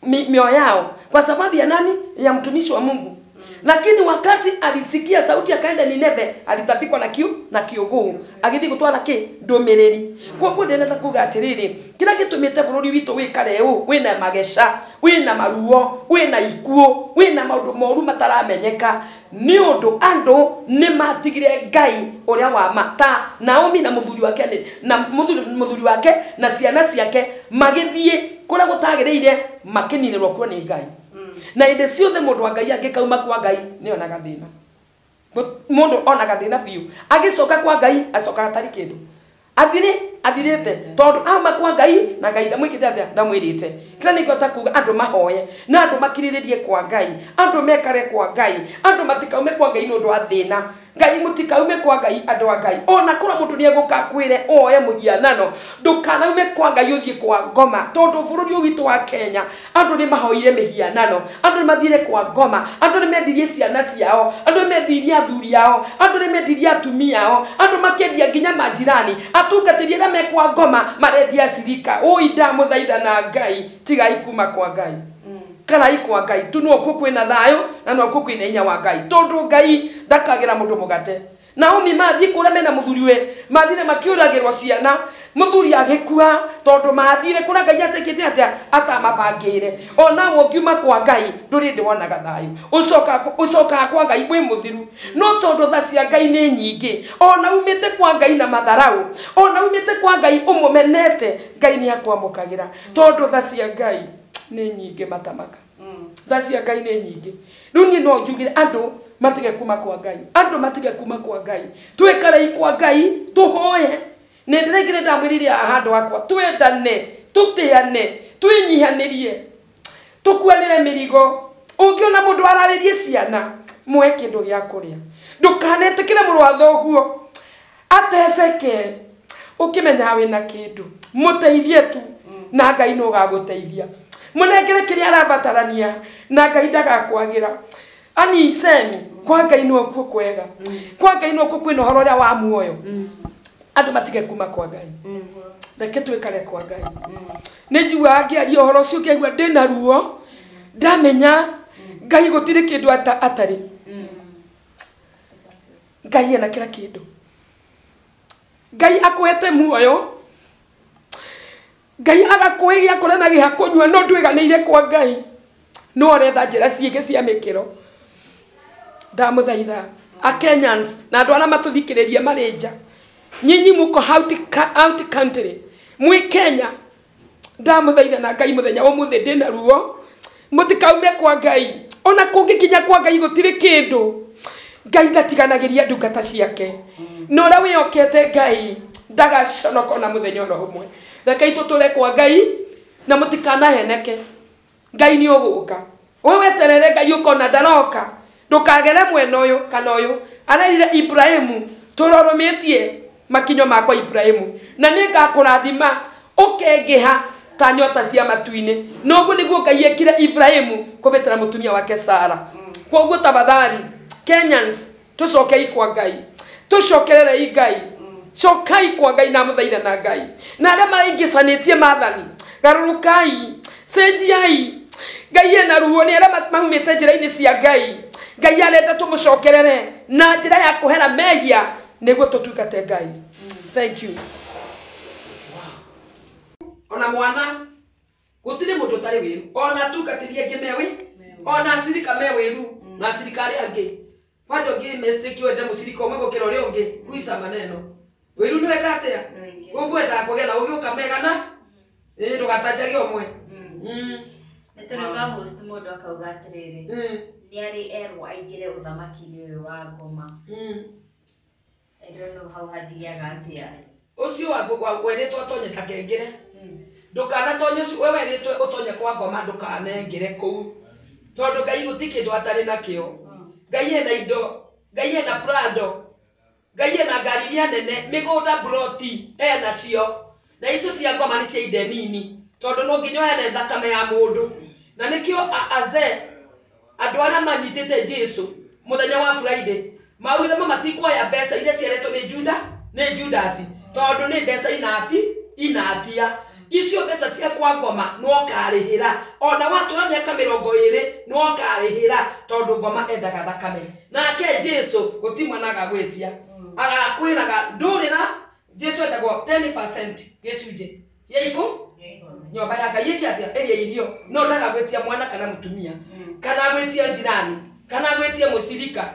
mioyo yao kwa sababu ya nani? Ya mtumishi wa Mungu. Lakini wakati alisikia sauti akaenda Nineve, alitapikwa na kiu na kiuguu, agithi gutwara ki ndumiriri. Koguo ndirenda kuga atiriri, kila gitumite bururi witu wikare u wina mageca, wina maruo, wina ikuo, wina maundu moru mataramenyeka, ni undu andu ni matigire Ngai uria wa mata. Naomi na muthuri wake na muthuri wake na ciana ciake magithie kuria gutagiriire, makininirwo kuo ni Ngai. Na inde ciothe mundu wa Ngai angikauma kwa Ngai ni onaga thina. Mundu onaga thina biu. Agicoka kwa Ngai acokaga atari kindu. Athirite tondu auma kwa Ngai na Ngai ndamwikite atia, ndamwirite. Kila ningota kuga andu mahoye na andu makiriririe kwa Ngai, andu mekare kwa Ngai, andu matikaume kwa Ngai ni undu wa thina. Ngai mutikaume kwa Ngai andu a Ngai. Ona kura mundu ni eguka kwire oe muhianano, ndukanaume kwa Ngai uthie kwa ngoma, tondu bururi witu wa Kenya andu ni mahoire mihianano, andu ni mathire kwa ngoma, andu ni mendirie ciana ciao, andu ni mendirie athuri ao, andu ni mendirie atumia ao, andu makendia nginya majirani, atungatĩri arĩa me kwa ngoma marendia cirika. Oi ndamũthaitha na Ngai, tigai kuma kwa Ngai. Karai kwa Ngai tu no kuo kwina thayo na no kuo kwina hinya wa Ngai, tondu Ngai ndakagira mundu mugate. Naomi mathi kuria mena muthuriwe, mathire makiuragirwo ciana, muthuri agikua tondu mathire kuria Ngai atekite atia atamabangire. Ona ũngiuma kwa Ngai nduri ndwonaga thayo, ucokaga kwa Ngai wi muthiru. No tondu tha cia Ngai ni nyingi, ona umite kwa Ngai na matharau, ona umite kwa Ngai umumenete, Ngai ni akwamukagira, tondu tha cia Ngai ni nyingi matamaka. Tha cia Ngai ni nyingi. Riu ni no njugire andu matige kuma kwa Ngai, andu matige kuma kwa Ngai, twikare kwa Ngai tuhoye. Ni ndiraigire ndamwirire handu hakwa, twendane, tutiane, twinyihanirie, tukuanire mirigo. Ungiona mundu araririe ciana, muhe kindu gia kuria. Ndukanetikire muru wa thoguo ateceke ukimenya wina kindu, muteithie tu na Ngai no gaguteithia. Munengere kiria arabatarania na Ngai ndagakwagira. Ani semi kwa Ngai no kuo kwega, kwa Ngai no kuo kwina uhoro uria wa muoyo. Andu matige kuma kwa Ngai, reke twikare kwa Ngai. Ni njiguaga ngiaria uhoro ucio ngĩaigua ndĩna ruo, ndamenya Ngai gũtirĩ kĩndũ atarĩ. Ngai ena kila kĩndũ. Ngai akuhete muoyo, Ngai agakuhe gĩa kũrĩa na gĩa kũnyua, no ndwĩganĩire kwa Ngai, no ũretha njĩra ciĩngĩ cia mĩkĩro. Ndamũthaitha a Kenyans na andũ arĩa matũthikĩrĩria marĩ nja, nyinyi muko out country, mwĩ Kenya, ndamũthaitha na Ngai mũthenya ũmũthĩ ndĩna ruo, mũtikaume kwa Ngai. Ona kũngĩkinya kwa Ngai gũtirĩ kĩndũ. Ngai ndatiganagĩria ndungata ciake, na ũrĩa wĩhokete Ngai ndagaconoka ona mũthenya ona ũmwe. Rekei tũtũre kwa Ngai na mũtikanaheneke. Ngai nĩ ũgũka, we weterere Ngai ũkona ndaroka, ndũkagere mwena ũyũ kana ũyũ. Arerire Ibrahimu, tũrorũmĩtie makinyo makwa Ibrahimu, na nĩngakũrathima ũkengĩha ta nyota cia matu-inĩ. Na ũguo nĩguo Ngai ekire Ibrahimu kũbĩtĩra mũtumia wake Sara. Koguo tafadhali Kenyans, tũcokei kwa Ngai, tũcokererei Ngai, cokai kwa Ngai na mũthaitha na Ngai. Na arĩa maingĩcanĩtie maathani, garũrũkai, cenjiai. Ngai ena ruo nĩ arĩa maumĩte njĩra-inĩ cia Ngai. Ngai arenda tũmũcokerere na njĩra ya kũhera mehia nĩguo tũtungate Ngai. Thank you. Ona mwana gũtirĩ mũndũ ũtarĩ wĩru, ona atungatĩri angĩ me wĩ, ona acirika me wĩru, na acirika arĩa angĩ. Kwanja ũngĩ mistake wende mũcirika ũmwe gũkĩra ũrĩa ũngĩ, kuica maneno. Wĩru nĩ weka atĩa? Koguo endaga kũgĩa na ũgĩ ũkamegana, ndũgatanjage ũmwe. Nĩ tũrĩ ka host mũndũ akauga atĩrĩrĩ, nĩ arĩ erwo aingĩre ũthamaki-inĩ ũyũ wa ngoma. I don't know hau hathiaga atĩa. Ũcio wa werĩtwo atonye ndakengĩre. Ndũkanatonye ũcio, we werĩtwo ũtonye kwa ngoma, ndũkanengĩre kũu. Tondũ Ngai gũtirĩ kĩndũ atarĩ nakĩo. Ngai ena indo, Ngai ena Prado, Ngai ena ngari iria nene, mĩgũnda broti enacio. Na icio cia ngoma nĩ cia inde nini, tondũ no nginya ũheane thakame ya mũndũ. Na nĩkĩo azee andũ arĩa manyitĩte Jesu mũthenya wa Friday maugire ma matikuoya mbeca iria ciaretwo nĩ Juda, nĩ Judasi, tondũ nĩ mbeca inatia. Icio mbeca cia kwa ngoma no karĩhĩra, ona watũra mĩaka 20 no karĩhĩra, tondũ ngoma endaga thakame. Nake Jesu gũtirĩ mwana agagwĩtia, agakwĩraga ndũrĩra. Jesu endagwo 10% gĩcunjĩ gĩa ikũ nyũmba ya Ngai ĩke atĩa, ĩrĩe irio, no ndagagwĩtia mwana kana mũtumia, kana agwĩtie jirani, kana agwĩtie mũcirika.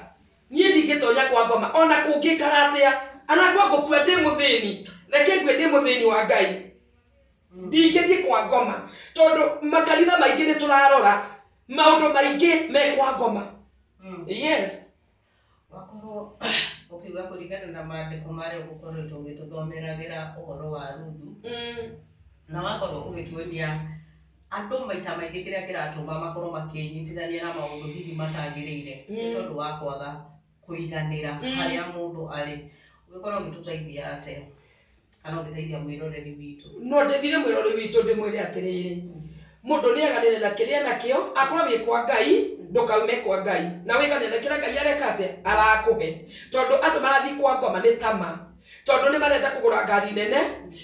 Niĩ ndingĩtonya kwa ngoma ona kũngĩkara atĩa, ana kwa ngũkua ndĩ mũthĩni, reke ngue ndĩ mũthĩni wa Ngai. Ndingĩthiĩ kwa ngoma, tondũ makanitha maingĩ nĩ tũrarora maũndũ maingĩ me kwa ngoma. Yes. Wakorwo ũkiuga kũringana na maandĩko marĩa ũgũkoretwo ũgĩtũthomeragĩra ũhoro wa Ruthu, na wakorwo ũgĩtuonia andũ maita maingĩ kĩrĩa kĩratũma makorwo makĩnyitithania na maũndũ hihi matagĩrĩire nĩ tondũ wa kwaga kũiganĩra harĩa mũndũ arĩ. Ũngĩkorwo ũgĩtũteithia atĩa kana ũngĩteithia mwĩroreri witũ? No ndĩthire mwĩroreri witũ ndĩmwĩre atĩrĩrĩ, mũndũ nĩ eganĩre na kĩrĩa nakĩo, akorwo wĩ kwa Ngai ndũkaume kwa Ngai, na wĩganĩre na kĩrĩa Ngai areka atĩa arakũhe. Tondũ andũ marathiĩ kwa ngoma nĩ tama, tondũ nĩ marenda kũgũra ngari nene,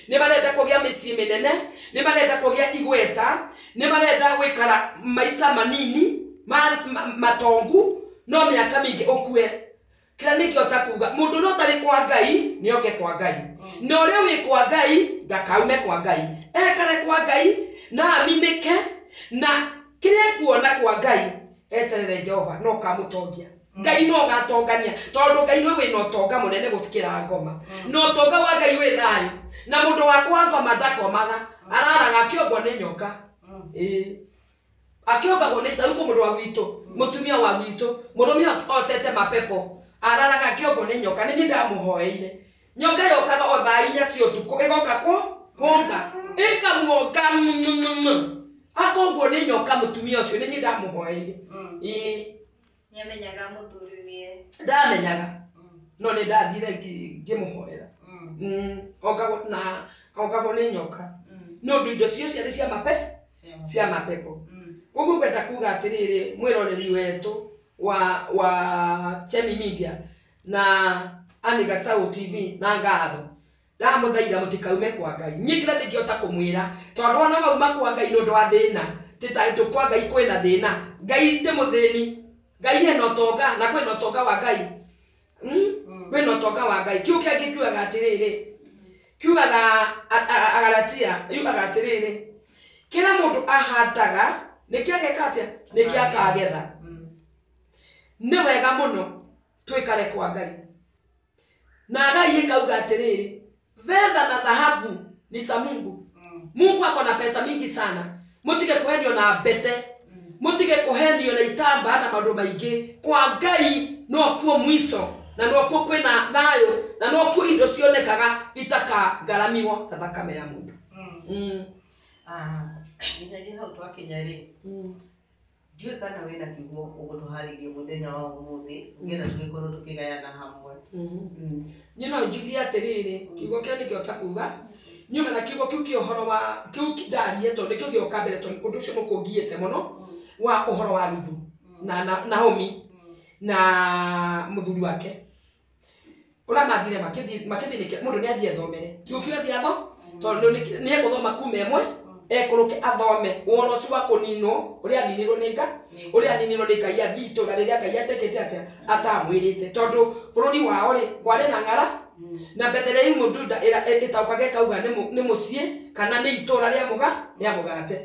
nĩ marenda kũgĩa mĩciĩ mĩnene, nĩ marenda kũgĩa igweta, nĩ marenda gũikara maica manini matongu, no mĩaka mĩingĩ ũkue. Kĩrĩa nĩngĩhota kuga, mũndũ ũrĩa ũtarĩ kwa Ngai nĩ oke kwa Ngai, na ũrĩa wĩ kwa Ngai ndakaume kwa Ngai, ekare kwa Ngai na aminĩke na kĩrĩa ekuona kwa Ngai eterere Jehova no kamũtongia. Ngai no gatongania, tondũ Ngai nĩwe wĩna ũtonga mũnene gũtikĩra ngoma, na ũtonga wa Ngai wĩ thayũ, na mũndũ wa kwa ngoma ndakomaga, araraga akĩongwo nĩ nyoka. Akĩongagwo nĩ tarĩu kwĩ mũndũ wa gwitũ, mũtumia wa gwitũ, mũrũme ocete mapepo, araraga akĩongwo nĩ nyoka. Nĩ niĩ ndamũhoeire. Nyoka yokaga o thaa 4 cia ũtukũ, ĩgoka kuonga, ĩkamuonga, akongwo nĩ nyoka mũtumia ũcio, nĩ niĩ ndamũhoeire. Nĩamenyaga mũthuri nĩe? Ndamenyaga, no nĩ ndathire ngĩmũhoera. Ongagwo nĩ nyoka, nĩ ũndũ indo cio ciarĩ cia mapepo. Koguo ngwenda kuga atĩrĩrĩ, mwĩroreri wetũ wa Chemi Media na Annie Gacaũ TV na ngatho, ndamũthaitha mũtikaume kwa Ngai. Niĩ kĩrĩa ndingĩhota kũmwĩra, tondũ ona wauma kwa Ngai nĩ ũndũ wa thĩna, ti ta tũ kwa Ngai kwĩna thĩna. Ngai ti mũthĩni, Ngai ena ũtonga, na kwĩna ũtonga wa Ngai. Kwĩna ũtonga wa Ngai. Kĩu kĩangĩ kiugaga atĩrĩrĩ, Kiugaga Agalatia yugaga atiriri kila mundu ahandaga nikio ageka atia nikio akagetha. Ni wega muno twikare kwa Ngai. Na Ngai ikauga atiriri fedha na dhahabu ni za Mungu. Mungu ako na pesa mingi sana. Mutige kuhenio na mbete. Mutige kuhenio na itamba na maundu maingi. Kwa Ngai no kuo mwiso na no kuo kwina thayo na no kuo indo cionekaga itakagaramiwa na thakame ya mundu. Nginyagia hau twakinya ri ndiũĩ kana wĩna kiugo ũgũtũharĩria mũthenya wa ũmũthĩ nĩgetha tũgĩkorwo tũkĩgayana hamwe. Niĩ no njugie atĩrĩrĩ kiugo kĩrĩa nĩkĩo takuga nyuma na kiugo kĩu kĩa ũhoro wa kĩu ndarie tondũ nĩkĩo gĩoka mbere tondũ ũndũ ũcio nĩũkũngiĩte mũno wa ũhoro wa Ruthu na Naomi na mũthuri wake ũrĩa mathire makĩthĩnĩke mũndũ nĩ athiĩ athomere kiugo kĩu athiĩ atho tondũ nĩ egũthoma kuma ĩmwe ekũrũke athome ũhoro ũcio wa kũninwo ũrĩa aninirwo nĩ Ngai ũrĩa aninirwo nĩ Ngai athiĩ itũũra rĩrĩa Ngai atekĩte atĩa atamwĩrĩte tondũ bũrũri wao rĩ kwarĩ na ng'ara na Bethlehemu Juda ĩtaũkaga ĩkauga nĩ mũciĩ kana nĩ itũũra rĩa mũgate.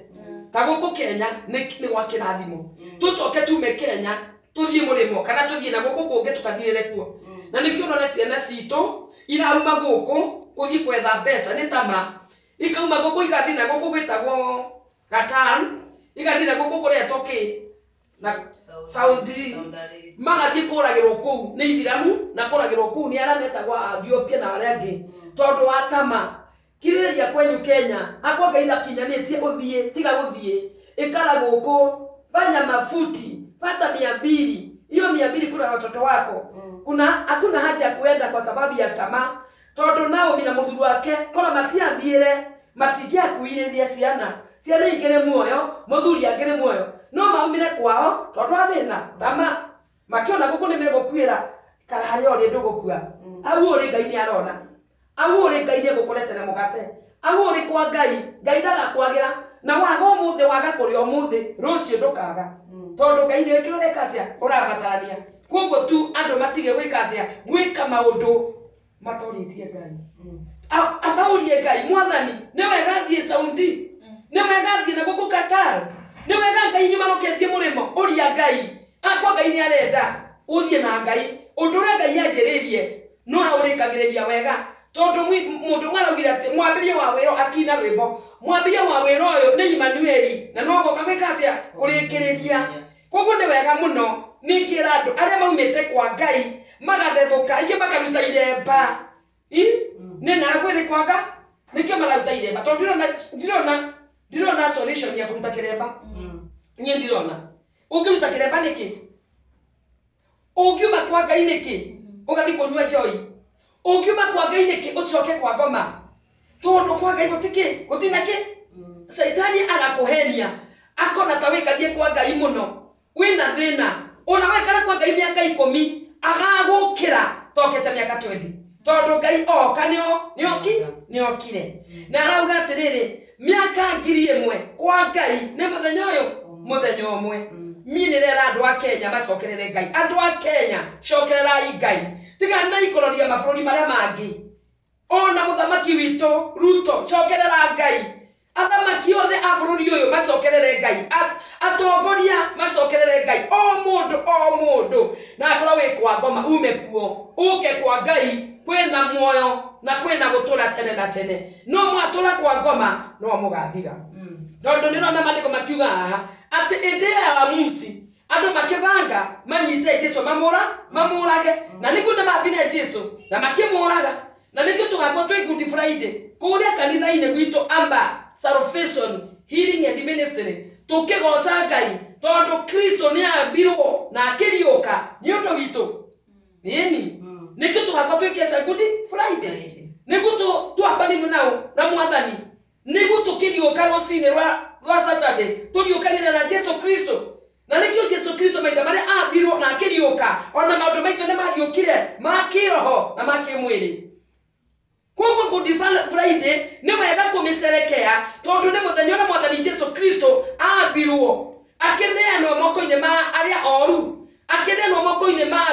Ta gũkũ Kenya nĩ gwa kĩrathimo. Tũcoke tume Kenya tũthiĩ mũrĩmo kana tũthiĩ na gũkũ kũngĩ tũkathirĩre kuo. Na nĩkĩo ũrona ciana citũ irauma gũkũ gũthiĩ kwetha mbeca nĩ tama ikauma gũkũ igathiĩ na gũkũ gwĩtagwo Qatar igathiĩ na gũkũ kũretwo kĩ na Saudi magathiĩ kũragĩrwo kũu nĩ ithiramu na kũragĩrwo kũu nĩ arĩa metagwo Ethiopia na arĩa angĩ tondũ wa tama. Kirĩrĩria kwenyu Kenya akwa Ngai ndakinyanĩtie ũthiĩ tiga gũthiĩ ikara gũkũ fanya mafuti pata 200 hiyo 200 kula watoto wako. Kuna hakuna haja ya kuenda kwa sababu ya tamaa tondu Naomi na muthuri wake korwo matiathiire matingĩakuirĩria ciana ciana ingĩrĩ muoyo muthuri angĩrĩ muoyo no maumire kwao tondu wa thĩna tama makiona gũkũ nĩ megũkuĩra kara harĩa ũrĩ ndũgũkua au ũrĩ Ngai nĩ arona au ũrĩ Ngai nĩ egũkũretera mũgate au ũrĩ kwa Ngai Ngai ndagakwagĩra na waga ũmũthĩ waga kũrĩa ũmũthĩ rũciũ ndũkaga tondu Ngai nĩwe kĩrĩa ũreka atĩa ũrabatarania. Koguo tu andũ matige gwĩka atĩa gwĩka maũndũ matorĩtie Ngai. Abaurie Ngai mwathani nĩ wega thiĩ Saudi nĩ wega thiĩ na gũkũ Qatar nĩ wega Ngai nyumaroketie mũrĩmo ũria Ngai akwa Ngai nĩ arenda ũthiĩ na Ngai ũndũ ũrĩa Ngai anjĩrĩrie no haũrĩkagĩrĩria wega tondũ mũndũ ũmwe araugire atĩ mwambĩrĩria wa wĩra akina rwĩmbo mwambĩrĩria wa wĩra ũyũ nĩ Emmanueli na no goka gwĩka atĩa kũrĩkĩrĩria. Koguo nĩ wega mũno ningĩra andũ arĩa maumĩte kwa Ngai magathethũka aingĩ makaruta iremba nĩ ng'aragu ĩrĩ kwa Ngai nĩkĩo mararuta iremba tondũ ndirona solution ya kũruta kĩremba. Niĩ ndirona ũngĩruta kĩremba nĩkĩ ũngiuma kwa Ngai nĩkĩ ũgathiĩ kũnyua njohi ũngiuma kwa Ngai nĩkĩ ũcoke kwa ngoma tondũ kwa Ngai gũtikĩ gũtina kĩ Caitani agakũhenia akona ta wĩkarie kwa Ngai mũno wĩna thĩna ona wekara kwa Ngai mĩaka 10 agagũkĩra tokete mĩaka 20 tondũ Ngai oka nĩokire na arauga atĩrĩrĩ mĩaka 1000 kwa Ngai nĩ mũthenya ũyũ mũthenya ũmwe. Niĩ nĩrera andũ a Kenya macokerere Ngai andũ a Kenya cokererai Ngai tiganai kũroria mabũrũri marĩa mangĩ ona mũthamaki witũ Ruto cokerera Ngai athamaki othe a bũrũri ũyũ macokerere Ngai atongoria macokerere Ngai o mũndũ na akorwo wĩ kwa ngoma ume kuo ũke kwa Ngai kwĩna muoyo na kwĩna gũtũra tene na tene no mwatũra kwa ngoma no mũgathira tondũ nĩrona maandĩko makiuga haha atĩ ĩndĩ ya Amusi andũ makĩbanga manyite Jesũ mamũrage na nĩguo nĩmambire Jesũ na makĩmũraga na nĩkĩo tũgakorwo twĩ Good Friday kũrĩa kanitha-inĩ gwitũ Amba Salvation Healing and Ministry tũkĩgoca Ngai tondũ Kristo nĩambirwo na akĩriũka nĩ ũndũ witũ ĩni nĩkĩo tũgakorwo twĩkĩte Good Friday nĩguo twambanirwo nao na mwathani nĩguo tũkĩriũka rũcinĩ rwa Saturday tũriũkanĩre na Jesũ Kristo na nĩkĩo Jesũ Kristo mahinda marĩa ambirwo na akĩriũka ona maũndũ maitũ nĩmariũkire ma kĩroho na ma kĩmwĩrĩ. Koguo Good Friday nĩ wega kũmĩcerekea tondũ nĩ mũthenya ũrĩa mwathani Jesũ Kristo ambirwo akĩneanwo moko-inĩ ma arĩa oru akĩneanwo moko-inĩ ma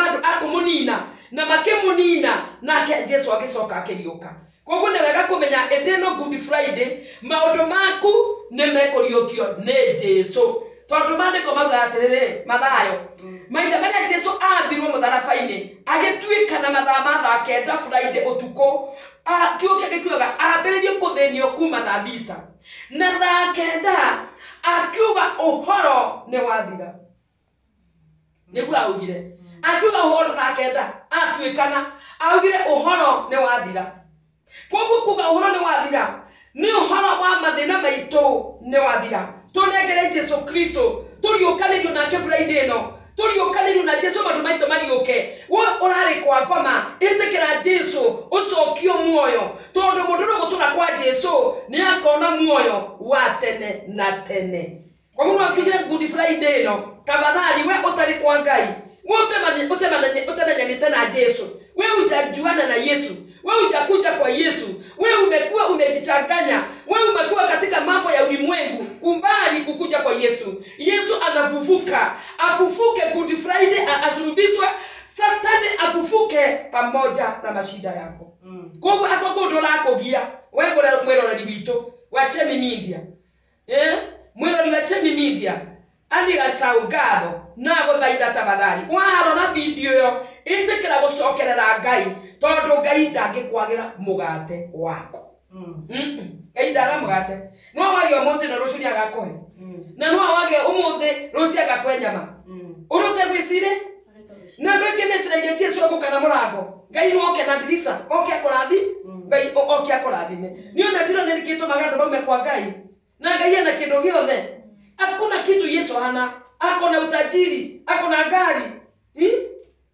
andũ a kũmũnina Na makĩmũnina nake Jesu agĩcoka akĩriũka. Koguo nĩ wega kũmenya ĩndĩ ĩno Good Friday maũndũ maku nĩ mekũriũkio nĩ Jesu. Tondũ maandĩko maugaga atĩrĩrĩ Mathayo mahinda marĩa Jesu ambirwo mũtharaba-inĩ agĩtuĩka na mathaa ma thaa kenda Friday ũtukũ kiugo kĩake kiugaga ambĩrĩrie kũthĩnio kuma thaa thita na thaa kenda akiuga ũhoro nĩ wathira. Nĩguo augire akiuga ũhoro thaa kenda atuĩkana augire ũhoro nĩ wathira. Koguo kuga ũhoro nĩ wathira nĩ ũhoro wa mathĩna maitũ nĩ wathira. Tũnengere Jesu Kristo tũriũkanĩrio nake Friday ĩno tũriũkanĩrio na Jesu maũndũ maitũ mariũke. We ũrarĩ kwa ngoma ĩtĩkĩra Jesu ũcokio muoyo tondũ mũndũ ũrĩa ũgũtũra kwa Jesu nĩ akona muoyo wa tene na tene. Koguo no tugire Good Friday ĩno tafadhali we ũtarĩ kwa Ngai we ũtamenyanĩte na Jesu we hujajuana na Yesu we hujakuja kwa Yesu we umekuwa umejichanganya we umekuwa katika mambo ya ulimwengu kumbali kukuja kwa Yesu. Yesu anafufuka afufuke Good Friday asulubishwe Saturday afufuke pamoja na mashida yako. Koguo akoguo ndũrakũgia we mwĩroreri witũ wa Chemi Media mwĩroreri wa Chemi Media Anĩ Gacau ngatho na gũthaitha tafadhali warora video ĩyo ĩtĩkĩra gũcokerera Ngai tondũ Ngai ndangĩkwagĩra mũgate waku. Ngai ndaga mũgate no wage ũmũthĩ na rũciũ nĩagakũhe na no wage ũmũthĩ rũciũ agakũhe nyama ũrute gwĩcirĩ na andũ aingĩ meciragia Jesu egũka na mũrango Ngai oke na ndirica oke akũrathi Ngai oke akũrathime. Niĩ ona ndirona nĩkĩ gĩtũmaga andũ maume kwa Ngai na Ngai ena kĩndũ gĩothe. Hakuna kitu Yesu hana. Ako na utajiri, ako na gari,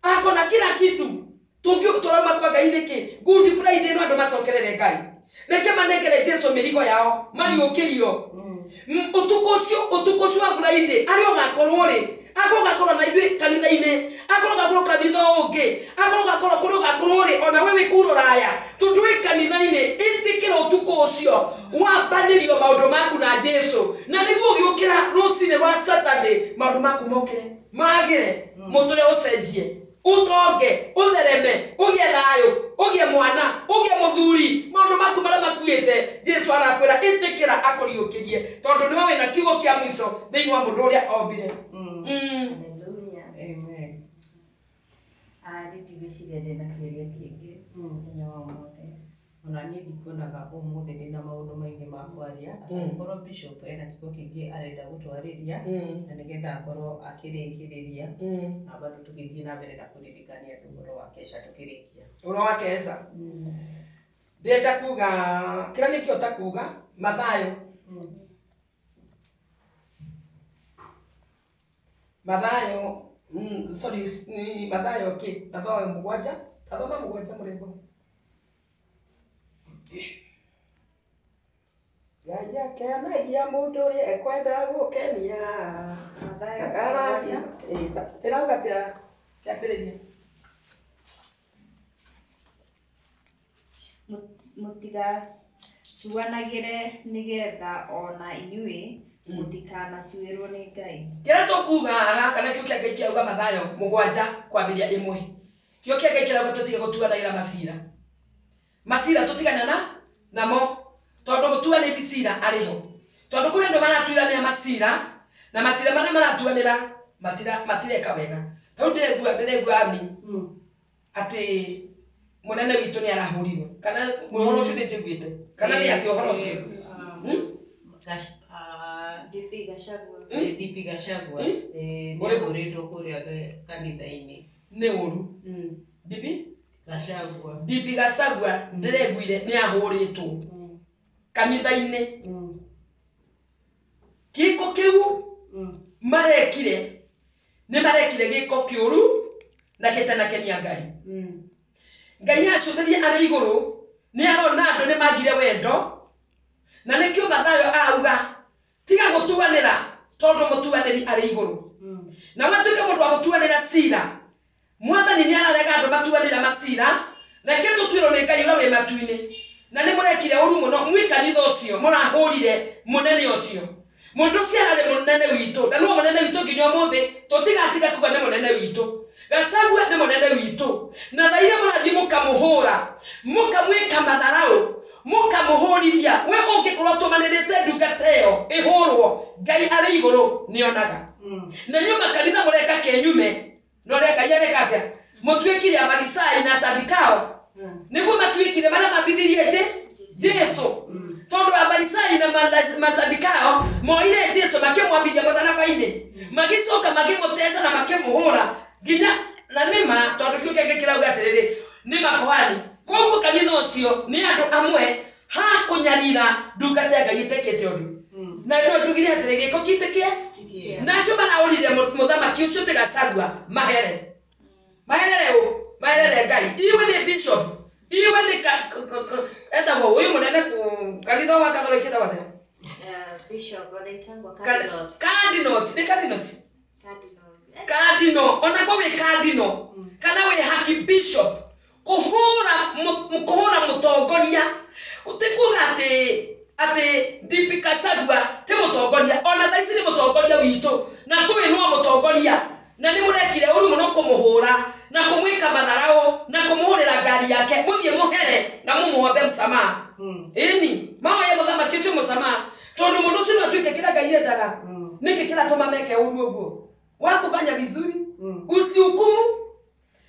ako na kila kitu. Tũrauma kwa Ngai nĩkĩ? Good Friday no andũ macokerere Ngai. Reke manengere Jesu mĩrigo yao mariũkĩrio. Ũtukũ ũcio wa Friday arĩa ũgakorwo rĩ akorwo ũgakorwo na ithuĩ kanitha-inĩ akorwo ũgakorwo kanitha ũngĩ akorwo ũgakorwo kũrĩa ũgakorwo rĩ ona we wĩ kũu rũraya tondũ wĩ kanitha-inĩ ĩtĩkĩra ũtukũ ũcio wambanĩrio maũndũ maku na Jesu na nĩguo ũgĩũkĩra rũcinĩ rwa Saturday maũndũ maku mokĩre magĩre mũtũre ũcenjie ũtonge ũthereme ũgĩe thayũ ũgĩe mwana ũgĩe mũthuri maũndũ maku marĩa makuĩte Jesu arakwĩra ĩtĩkĩra akũriũkĩrie tondũ nĩwe wĩna kiugo kĩa mũico thĩinĩ wa mũndũ ũrĩa ombire. Hallelujah. Amen. Niĩ ndigwĩciria ndĩna kĩũria kĩngĩ mũthenya wa ũmũthĩ. Ona niĩ ndikuonaga ũmũthĩ ndĩna maũndũ maingĩ ma kwaria angĩkorwo Bishop ena kiugo kĩngĩ arenda gũtwarĩria na nĩgetha akorwo akĩrĩkĩrĩria na bado tũgĩthiĩ na mbere na kũririkania andũ ũhoro wa kesha tũkĩrĩkia. Ũhoro wa kesha ndĩrenda kuga kĩrĩa nĩkĩhota kuga Mathayo Mathayo sorry ni Mathayo kĩ Mathayo mũgwanja tathoma mũgwanja mũrembo. Ngai akenagia mũndũ ũrĩa ekwenda gũkenia. Mathayo Akarathi ĩrauga atĩa kĩambĩrĩria? Mũtigatuanagĩre nĩgetha ona inyuĩ mũtikanatuĩrwo nĩ Ngai. Kĩrĩa tũkuga haha kana kĩo kĩa Ngai kĩrauga Mathayo mũgwanja kwambĩrĩria ĩmwe kĩo kĩa Ngai kĩrauga tũtige gũtuanagĩra macira macira tũtigane na namo tondũ mũtuanĩri cira arĩ ho tondũ kũrĩ andũ maratuĩranĩra macira na macira marĩa maratuanĩra matireka wega. Tondũ ndĩregua ani atĩ mũnene witũ nĩ arahũrirwo kana ũhoro ũcio nĩnjiguĩte kana nĩ atĩ ũhoro ũcio DP Gachagua DP Gachagua nĩahũrĩtwo kũrĩa kanitha-inĩ nĩ ũru. DP Gachagua DP Gachagua ndĩreguire nĩ ahũrĩtwo kanitha-inĩ. Gĩko kĩu marekire nĩ marekire gĩko kĩũru na gĩtanakenia Ngai. Ngai acũthĩrie arĩ igũrũ nĩ arona andũ nĩ magire wendo na nĩkĩo Mathayo auga tiga gũtuanĩra tondũ mũtuanĩri arĩ igũrũ. Na watuĩke mũndũ wa gũtuanĩra cira Mwathani nĩ ararega andũ matuanĩra macira reke tũtuĩrwo nĩ Ngai ũrĩa wĩ matu-inĩ. Na nĩ mũrekire ũru mũno mwĩ kanitha ũcio mũrahũrire mũnene ũcio mũndũ ũcio ararĩ mũnene witũ na nĩwe mũnene witũ nginya ũmũthĩ tũtigatiga kuga nĩ mũnene witũ Gachagua nĩ mũnene witũ na thaire mũrathiĩ mũkamũhũra mũkamwĩka matharau mũkamũhũrithia we ũngĩkorwo tũmanĩrĩte ndungata ĩyo ĩhũrwo Ngai arĩ igũrũ nĩonaga na inyuĩ makanitha mũreka kĩnyume na ũrĩa Ngai areka atĩa mũtuĩkire Afarisai na Sadukao nĩguo matuĩkire marĩa mambithirie Jesu tondu Afarisai na Masadukao moire Jesu makĩmwambithia mũtharaba-inĩ magĩcoka makĩmũteca na makĩmũhũra nginya na nĩma tondu kĩu kĩngĩ kĩrauga atĩrĩrĩ nĩ makohani koguo kanitha ũcio nĩ andũ amwe ha kũnyarira ndungata ya Ngai ĩtekĩte ũndũ na no njugire atĩrĩ gĩko gĩtĩkĩe na acio maraũrire mũthamaki ũcio ti Gachagua mahere maherere ũ maherere Ngai iwe nĩ bishop iwe nĩ etagwo ũyũ mũnene kanitha wa Katholiki etagwo atĩa Bishop anaitangwa Cardinal. Cardinal nĩ cardinal cardinal ona kwa wĩ cardinal kana wĩ haki bishop kuhura mutongoria utikuga ati DP Gachagua ti mutongoria ona thaa ici ni mutongoria witu na twi no mutongoria na ni murekire uru muno kumuhura na kumwika matharau na kumuhurira ngari yake muthie muhere na mumuhombe msamaha ini mahoye muthamaki ucio msamaha tondu mundu ucio no atuike kira Ngai endaga niki kiratuma meke uru uguo wakufanya vizuri usihukumu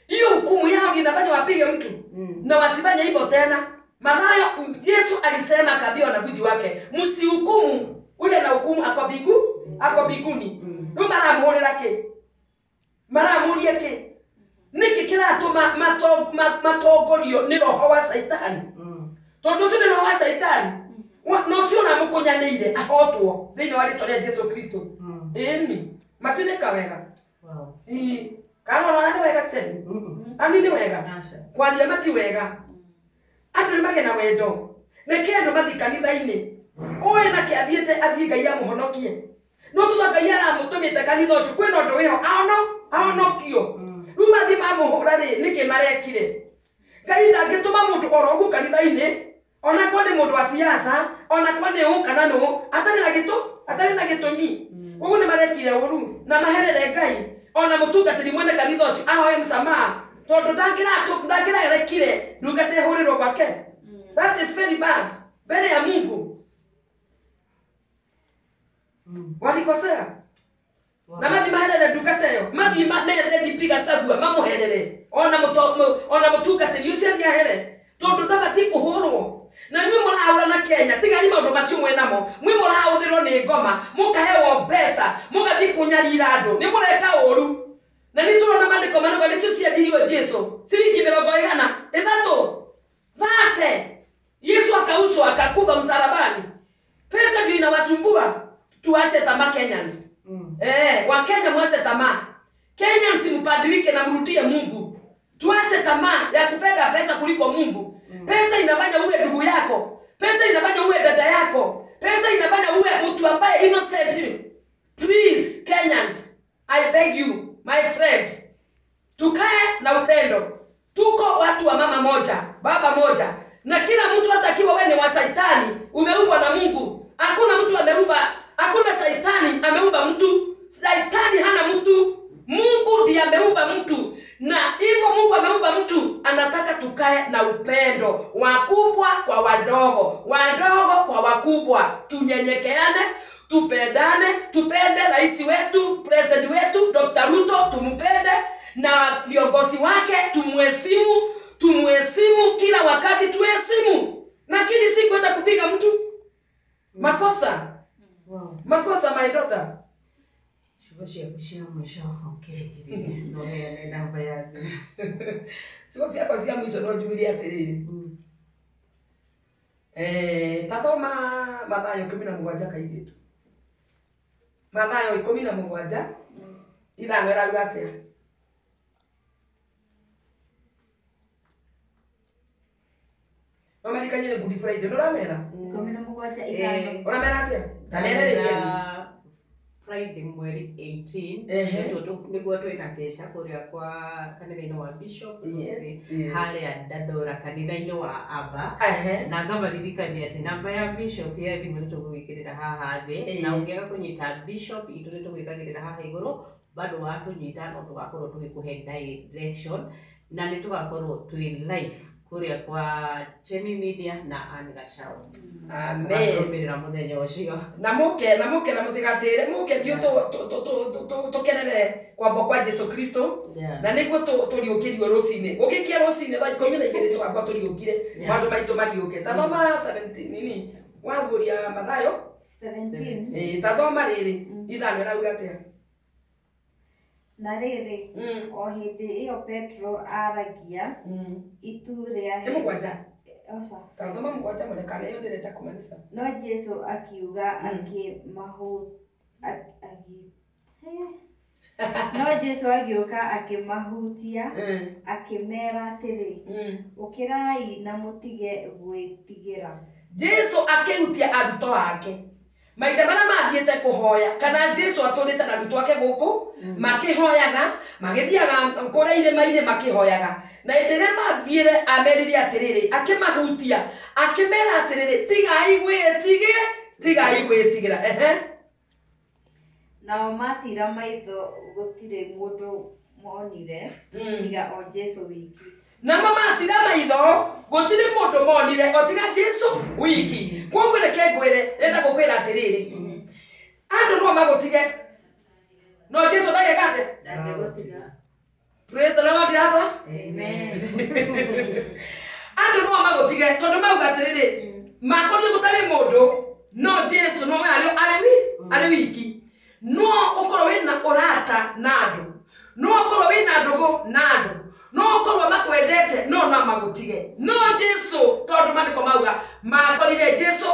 hiyo hukumu yao inafanya wapige mtu na wasifanye hivyo tena. Mathayo Yesu alisema akaambia wanafunzi wake msihukumu ule na hukumu akwa bigu akwa biguni mm. Maramuhurira ki maramuria ki niki kiratuma matongorio ni roho wa Saitani tondu ucio ni roho wa Saitani no ucio uramukunyanire ahotwo thiini wa ritwa ria Jesu Kristo ĩni matineka wega kana ona ni wega tene ani ni wega kwaria mati wega andu ni magena wendo reke andu mathi kanitha-ini uwe na kiathiete athie Ngai amuhonokie no thutha Ngai aramutumite kanitha ucio kwina undu wiho ahonokio riu mathi mamuhura ri niki marekire Ngai ndangituma mundu oro uguo kanitha-ini ona kwa ni mundu wa siasa ona kwa ni u kana nu atari na gitu atari na gitumi koguo ni marekire uru na maherere Ngai ona mutungatiri mwene kanitha ucio ahoe msamaha tondu ndangirarekire ndungata ihurirwo gwake. That is very bad mbele ya Mungu. Walikosea na mathi maherere ndungata iyo mathi merere DP Gachagua mamuherere ona mutungatiri ucio athie ahere tondu ndabati kuhurwo na inyuĩ mũrahũrana Kenya tigari maũndũ macio mwenamo mwi mũrahũthĩrwo nĩ ngoma mũkahewo mbeca mũgathiĩ kũnyarira andũ nĩ mũreka ũru na nĩ tũrona maandĩko manuga nĩcio ciendirio Jesu ciringi 43 thate Yesu akauzwa akakufa msalabani. Pesa ndio inawasumbua. Tuache tamaa Kenyans. Wa Kenya mwache tamaa. Kenyans mbadilike na mrudie Mungu. Tuache tamaa ya kupenda pesa kuliko Mungu. Pesa inafanya uwe ndugu yako. Pesa inafanya uwe dada yako. Pesa inafanya uwe mtu ambaye innocent. Please Kenyans, I beg you, my friend. Tukae na upendo. Tuko watu wa mama moja, baba moja. Na kila mtu hata akiwa wewe ni wa saitani, umeumbwa na Mungu. Hakuna mtu ameumba, hakuna saitani ameumba mtu. Saitani hana mtu. Mungu ndiye ameumba mtu. Na hivyo Mungu ameumba mtu, anataka tukae na upendo. Wakubwa kwa wadogo, wadogo kwa wakubwa. Tunyenyekeane, tupendane, tupende rais wetu, president wetu, Dr. Ruto, tumupende na viongozi wake, tumuheshimu, tumuheshimu kila wakati, tuheshimu. Lakini si kwenda kupiga mtu. Makosa. Wow. Makosa my daughter. Ciugo ciaku cia mwisho ũkĩrĩkĩrĩria no heane namba ya thimũ. Ciugo ciakwa cia mwisho no njugire atĩrĩrĩ. Tathoma Mathayo 17 kairĩtu. Mathayo 17 ithano ĩrauga atĩa? Mamarikanie nĩ Good Friday, nĩ ũramera? 17 ithano. Ũramera atĩa? Ta mere rĩngĩ. Friday mweri 18 nĩguo twĩna kesha kũrĩa kwa kanitha-inĩ wa Bishop Lucy harĩa Dandora kanitha-inĩ wa Aba. Na ngamaririkania atĩ namba ya Bishop ya thimũ nĩ tũgũgwĩkĩrĩra haha thĩ, na ũngĩaga kũnyita Bishop itũ nĩ tũgwĩkagĩrĩra haha igũrũ, bado watũnyita no tũgakorwo tũgĩkũhe direction, na nĩ tũgakorwo twĩ live kũrĩa kwa Chemi Media na Ann Gachau. Amen. Tũrũmĩrĩra mũthenya ũcio. Na muke na muke na mutigatire muke thiu tukenere kwambwo kwa Jesu Kristo. Na niguo turiukirio rucini ugikia rucini thaa 12 twakwa turiukire maundu maitu mariuke. Ta thoma 17 nini waguria Mathayo 17 ta thoma riri ithano irauga atia? Na riri o hindi iyo Petro aragia itu ria ni mugwanja oca ta thoma mugwanja monekana iyo ndirenda kumanisa. No Jesu akiuga no Jesu agĩũka akĩmahutia akĩmera atĩrĩ, ũkĩrai na mũtige gwĩtigĩra. Jesu akĩhutia arutwo ake mahinda marĩa mathiĩte kũhoya, kana Jesu atũrĩte na arutwo ake gũkũ makĩhoyaga, magĩthiaga kũrĩa irĩma-inĩ makĩhoyaga, na hĩndĩ ĩrĩa mathiĩre amerire atĩrĩrĩ, akĩmahutia akĩmera atĩrĩrĩ, tigai gwĩtigĩra, tigai gwĩtigĩra. Ehe. Nao matira maitho gũtirĩ mũndũ monire tiga o Jesu wiki. Namo matira maitho gũtirĩ mũndũ monire o tiga Jesu wiki. Kwoguo reke ngwĩre, ndĩrenda gũkwĩra atĩrĩrĩ, andũ no magũtige no Jesu ndageka atĩa? Ndangĩgũtiga. Praise the Lord hapa. Amen. Andũ no magũtige tondũ mauga atĩrĩrĩ, makorire gũtarĩ mũndũ no Jesu no we arĩ wiki. No ũkorwo wĩna ũrata na andũ, no ũkorwo wĩna ndũgũ na andũ, no ũkorwo makwendete no no magũtige. No Jesu tondũ maandĩko mauga makorire Jesu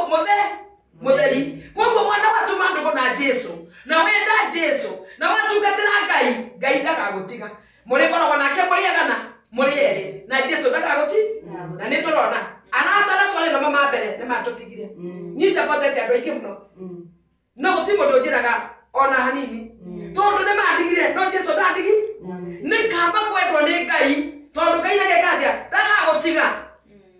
mũtheri. Kwoguo mwana watuma ndũgũ na Jesu na wenda Jesu na watungatĩra Ngai, Ngai ndagagũtiga. Mũrĩkoragwo nake mũrĩ agana mũrĩ erĩ na Jesu ndagagũtiga. Na nĩ tũrona arata arĩa twarĩ namo ma mbere nĩ matũtigire. Niĩ njapotete andũ aingĩ mũno, no gũtirĩ mũndũ ũnjĩraga ona hanini tondu ni mandigire no Jesu ndandigi. Ni kamba kwendwo ni Ngai tondu Ngai ndageka atia? Ndagagũtiga.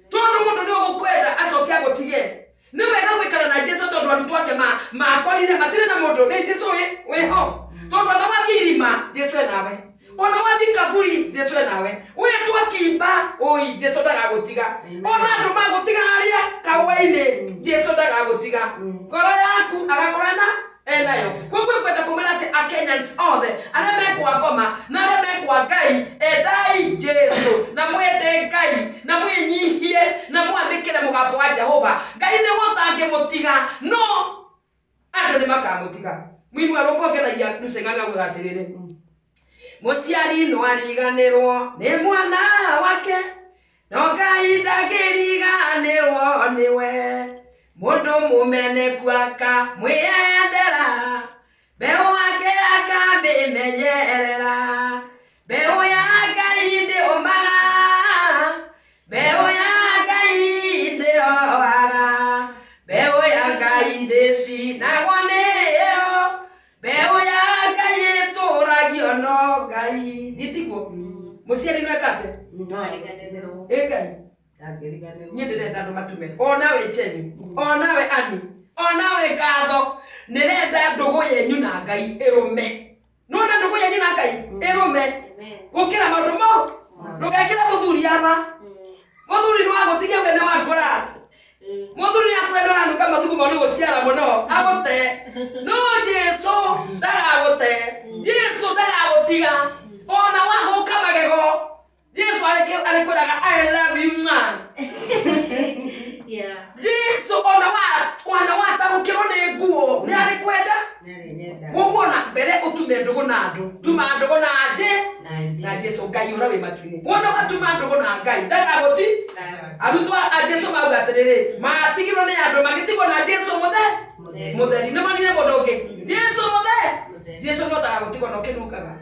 Tondu mundu ni ugukwenda acoke agutige. Ni wega gwikara na Jesu tondu arutwo ake makorire matirĩ na mundu, ni Jesu wĩho. Tondu ona wathiĩ irima Jesu e nawe, ona wathiĩ kaburi Jesu e nawe, wetwa kimba oi Jesu ndagagũtiga. Ona andũ magũtiga harĩa kaũa-inĩ Jesu ndagagũtiga. Ngoro yaku agakorwo na enayo. Kwoguo ngwenda kũmera atĩ Akenyans othe arĩa mekwa ngoma na arĩa mekwa Ngai, endai Jesu na mwende Ngai na mwĩnyihie na mwathĩkĩre mũgambo wa Jehova. Ngai nĩwe ũtangĩmũtiga no andũ nĩ makamũtiga. Mũini wa rwĩmbo ngenagia Lucy Ng'ang'a augaga atĩrĩrĩ, mũciari no ariganĩrwo nĩ mwana wake no Ngai ndangĩriganĩrwo nĩwe. Mundu mumeneku akamwiyendera, mbeũ yake akamĩmenyerera. Mbeũ ya Ngai ndĩũmaga, mbeũ ya Ngai ndĩroaga, mbeũ ya Ngai ndĩcinagwo nĩyo, mbeũ ya Ngai ĩtũragio no Ngai. Nditiguo mũciari no eka atĩa? Ĩ Ngai niĩ ndĩrenda andũ matume onawe Chemi, onawe Ani, onawe Ngatho, nĩrenda ndũgũ yenyu na Ngai ĩrũme. Nĩwona ndũgũ yenyu na Ngai ĩrũme gũkĩra maũndũ mau. Ndũgekĩre mũthuri aba, mũthuri nĩ wagũtigia we nĩ wakũra, mũthuri nĩ akwenda ũranuka mathugumo nĩ gũciara mũno agũte. No Jesu ndagagũte, Jesu ndagagũtiga ona wahũka magego. Jesu arĩkwĩraga I love you man. Jesu ona watamũkĩrwo nĩ nguo nĩ arĩkwenda. Koguo na mbere ũtume ndũgũ na andũ, tuma ndũgũ na na Jesu Ngai ũrĩa wĩ matu-inĩ. Wona watuma ndũgũ na Ngai ndagagũti. Arutwo a Jesu mauga atĩrĩrĩ, matigirwo nĩ andũ magĩtigwo na Jesu mũtheri. Nĩ monire mũndũ ũngĩ Jesu mũtheri. Jesu no ndagagũtigwo na ũkĩnungaga.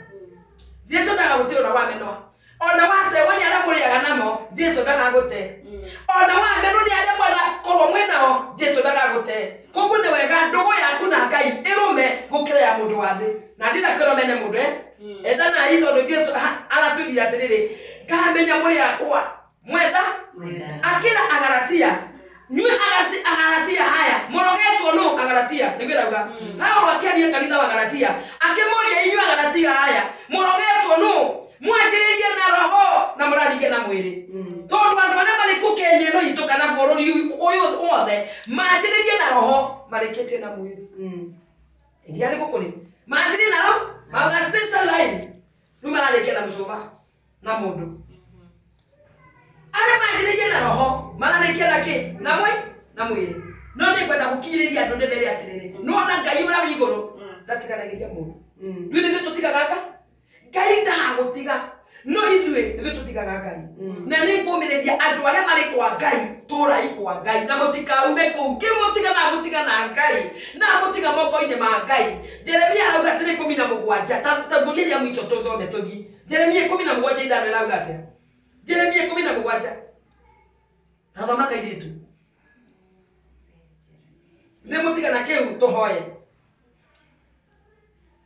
Jesu ndagagũtigwo na wamenwa. Ona watewo nĩ arĩa mũrĩaga namo, Jesu ndagagũte. Ona wamenwo nĩ arĩa mwanakorwo mwĩ nao, Jesu ndagagũte. Koguo nĩ wega ndũgũ yaku na Ngai ĩrũme gũkĩra ya mũndũ wa thĩ. Na ndinakwĩra mene mũndũ endanai tondũ Jesu aratwĩrire atĩrĩrĩ, ngamenya mũrĩ akwa. Mwenda? Akĩra Agalatia, nyue Agalatia haya, mũrogetwo nũ Agalatia, nĩguo ĩrauga. Paulo akĩaria kanitha wa Galatia, akĩmũria inyuĩ Agalatia haya, mũrogetwo nũ? Mwanjĩrĩrie na roho na mũraringe na mwĩrĩ. Tondũ andũ arĩa marĩ kũ Kenya ĩno itũ kana bũrũri ũyũ wothe, manjĩrĩrie na roho, marĩkĩtie na mwĩrĩ. Ĩngĩ arĩ gũkũ rĩ, manjĩrĩrie na roho, mauga station line, rĩu mararĩkia na mũcuba na mũndũ. Arĩa manjĩrĩrie na roho, mararĩkia na kĩ? Na mwĩ? Na mwĩrĩ. No nĩngwenda gũkinyĩrĩria andũ ndĩmere atĩrĩrĩ, nĩwona Ngai ũrĩa wĩ igũrũ ndatiganagĩria mũndũ. Rĩu nĩithuĩ tũtigaga Ngai? Ngai ndagũtiga, no ithuĩ nĩithuĩ tũtigaga Ngai. Na nĩngũmĩrĩria andũ arĩa marĩ kwa Ngai, tũrai kwa Ngai na mũtikaume kũu. Ngĩmũtiga na mũtiga na Ngai, na mũtiga moko-inĩ ma Ngai. Jeremia arauga atĩrĩ 17, ta ngũria rĩa mũico tũthome tũthiĩ. Jeremia 17:5 ĩrauga atĩa? Jeremia 17. Tathoma kairĩtu. Nĩ mũtiga na kĩu tũhoye.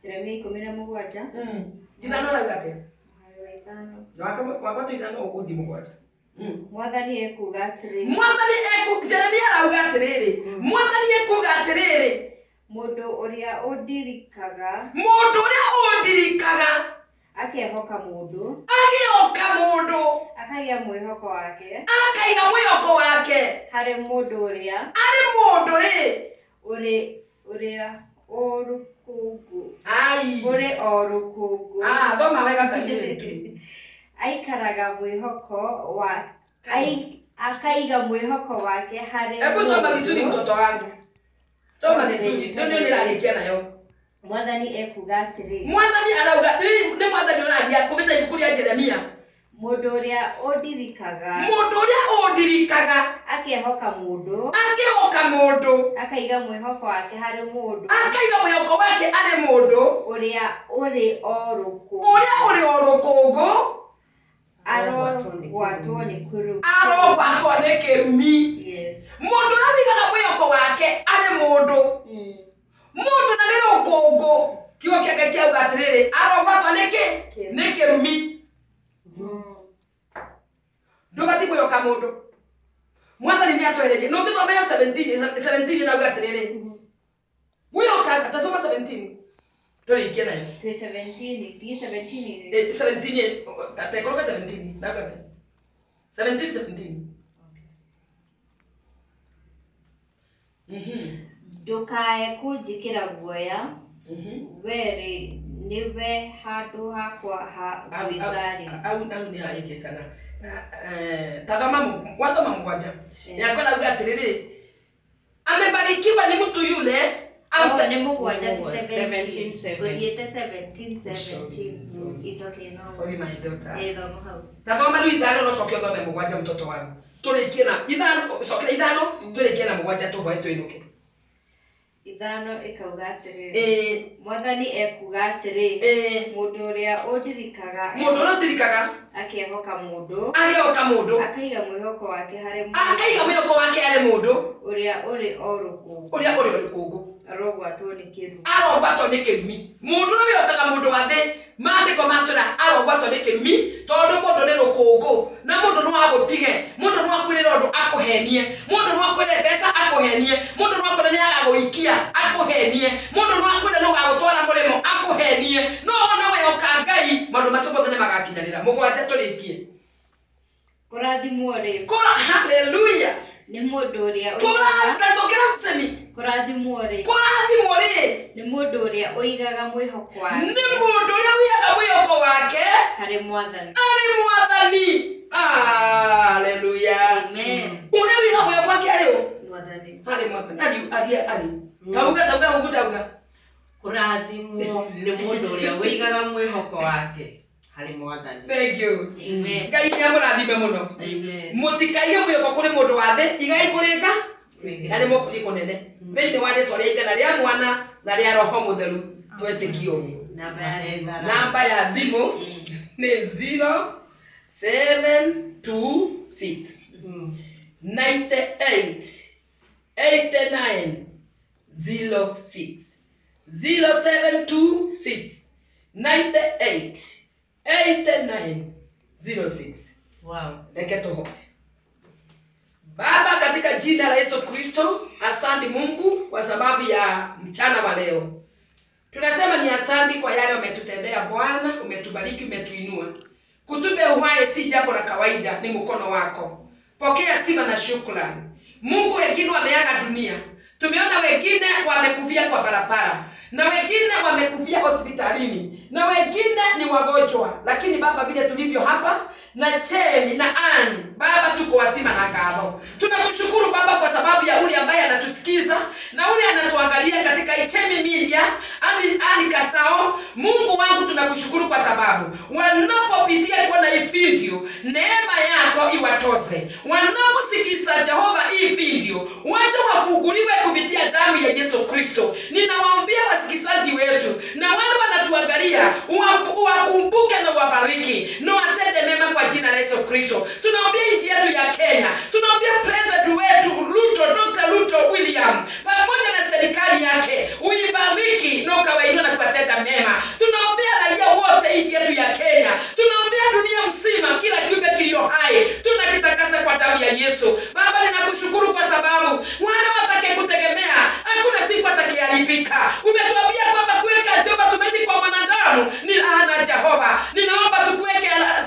Jeremia 17. Ithano arauga atĩa? Mũhari wa 5. Wakwa tu ithano ũgũthiĩ 7. Mwathani ekuuga atĩrĩ. Mwathani Jeremia arauga atĩrĩrĩ. Mwathani ekuuga atĩrĩrĩ. Mũndũ ũrĩa ũndirikaga. Mũndũ ũrĩa ũndirikaga. Akehoka mũndũ. Agĩoka mũndũ. Akaiga mwĩhoko wake. Akaiga mwĩhoko wake. Harĩ mũndũ ũrĩa. Harĩ mũndũ rĩ. Ũrĩa ũrũkũngũ. Ai. Ũrĩ o rũkũngũ. Ah, thoma wega kairĩtu. Aikaraga mwĩhoko wa akaiga mwĩhoko wake harĩ. Hebu soma vizuri mtoto wangu. Soma vizuri. Ndio nĩrarĩkia nayo. Mwathani ekuuga atĩrĩ. Mwathani arauga nĩ mwathani ũraria kũbĩta ibuku rĩa Jeremia. Mũndũ ũrĩa ũndirikaga. Mũndũ ũrĩa ũndirikaga. Akehoka mũndũ. Akehoka mũndũ. Akaiga mwĩhoko wake harĩ mũndũ. Akaiga mwĩhoko wake harĩ mũndũ. Ũrĩa ũrĩ o rũkũngũ. Ũrĩa ũrĩ o rũkũngũ. Arogwatwo nĩ kĩrumi. Arogwatwo nĩ kĩrumi. Yes. Mũndũ ũrĩa ũigaga mwĩhoko wake harĩ mũndũ. Mũndũ na nĩ rũkũngũ. Kiugo kĩa Ngai kĩauga atĩrĩrĩ, arogwatwo nĩ kĩ? Nĩ kĩrumi. Ndũgati kwĩhoka mũndũ. Mwathani nĩ atwehererie. No ũngĩthoma ĩyo 17 ĩrauga atĩrĩrĩ. Mwĩhoka, tasoma 17. Tũrĩkie nayo. Twĩ 17, thiĩ 17. 17, tekoroka 17, nauga atĩa? 17, 17. Ndũkae kũnjĩkĩra guoya, we-rĩ nĩwe handũ hakwa ha gwĩtharĩra. Au nĩ ahĩngĩcana. Tathoma wathoma 7. Yakwa rauga atĩrĩrĩ, amebarikiwa ni mtu yule. Nĩ 7 ti 17. Gũthiĩte 17, 17. It's okay, no. Sorry my daughter. Thoma hau. Tathoma rĩu 5 no ũcoke ũthome 7 mtoto wangu. Tũrĩkie na 5, cokera 5, tũrĩkie na 7 tũhoe tũinũke. 5 ĩkauga atĩrĩrĩ. Mwathani ekuuga atĩrĩ. Mũndũ ũrĩa ũndirikaga. Mũndũ ũrĩa ũndirikaga. Akehoka mũndũ. Akehoka mũndũ. Akaiga mwĩhoko wake harĩ mũndũ. Akaiga mwĩhoko wake harĩ mũndũ. Ũrĩa ũrĩ o rũkũngũ. Ũrĩa ũrĩ o rũkũngũ. Arogwatwo nĩ kĩrumi. Arogwatwo nĩ kĩrumi. Mũndũ ũrĩa wĩhokaga mũndũ wa thĩ, maandĩko matwĩra arogwatwo nĩ kĩrumi, tondũ mũndũ nĩ rũkũngũ, na mũndũ no agũtige, mũndũ no akwĩrĩre ũndũ akũhenie, mũndũ no akwĩre mbeca akũhenie, mũndũ no akwĩre nĩagagũikia akũhenie, mũndũ no akwĩre nĩũgagũtwara mũrĩmo akũhenie. No wona wehoka Ngai, maũndũ macio mothe nĩmagakinyanĩra. 7 tũrĩkie. Kũrathimwo rĩ. Hallelujah. Nĩ mũndũ ũrĩa Tacokera msemi. Kũrathimwo rĩ. Kũrathimwo rĩ. Nĩ mũndũ ũrĩa ũigaga mwĩhoko wake. Nĩ mũndũ ũrĩa ũigaga mwĩhoko wake harĩ Mwathani. Harĩ Mwathani. Hallelujah. Amen. Ũrĩa ũigaga mwĩhoko wake harĩ ũ? Mwathani. Harĩ Mwathani. Ari ari. Tauga tauga huku tauga. Kũrathimwo nĩ mũndũ ũrĩa ũigaga mwĩhoko wake harĩ Mwathani. Thank you. Amen. Ngai nĩ amũrathime mũno. Amen. Mũtikaige mwĩhoko kũrĩ mũndũ wa thĩ, igai kũrĩ Ngai. Na nĩ mũkũthiĩ kũnene. Thĩinĩ wa rĩtwa rĩa Ithe na rĩa Mwana na rĩa Roho Mũtheru twetĩkie ũguo. Namba ya thimũ nĩ 0 726 98 89 06 0726 98 89 06. Wow. Reke tuhoe. Baba, katika jina la Yesu Kristo, asante Mungu kwa sababu ya mchana wa leo. Tunasema ni asante kwa yale umetutendea Bwana, umetubariki, umetuinua. Kutupe uhai si jambo la kawaida, ni mkono wako. Pokea sifa na shukrani. Mungu, wengine wameaga dunia. Tumeona wengine wamekufia kwa barabara, na wengine wamekufia hospitalini, na wengine ni wagonjwa. Lakini Baba, vile tulivyo hapa na Chemi na Ann, Baba tuko wazima na ngatho. Tunakushukuru Baba kwa sababu ya ule ambaye anatusikiza na ule anatuangalia katika Chemi Media, Ann Kasao. Mungu wangu, tunakushukuru kwa sababu wanapopitia kwa na hii video, neema yako iwatose. Wanaposikiza Jehova hii video, waje wafunguliwe kupitia damu ya Yesu Kristo. Ninawaombea wasikizaji wetu na wale wanatuangalia, uwakumbuke na uwabariki na watende mema kwa jina la Yesu Kristo. Tunaombea nchi yetu ya Kenya, tunaombea president wetu Ruto, Dr. Ruto William, pamoja na serikali yake, uibariki na ukawainue na kuwatenda mema. Tunaombea raia wote nchi yetu ya Kenya, tunaombea dunia mzima, kila kiumbe kilio hai tunakitakasa kwa damu ya Yesu. Baba, ninakushukuru kwa sababu wale watakayekutegemea hakuna siku atakayeharibika. Umetuambia kwamba kuweka Jehova tumaini kwa mwanadamu ni laana. Jehova, ninaomba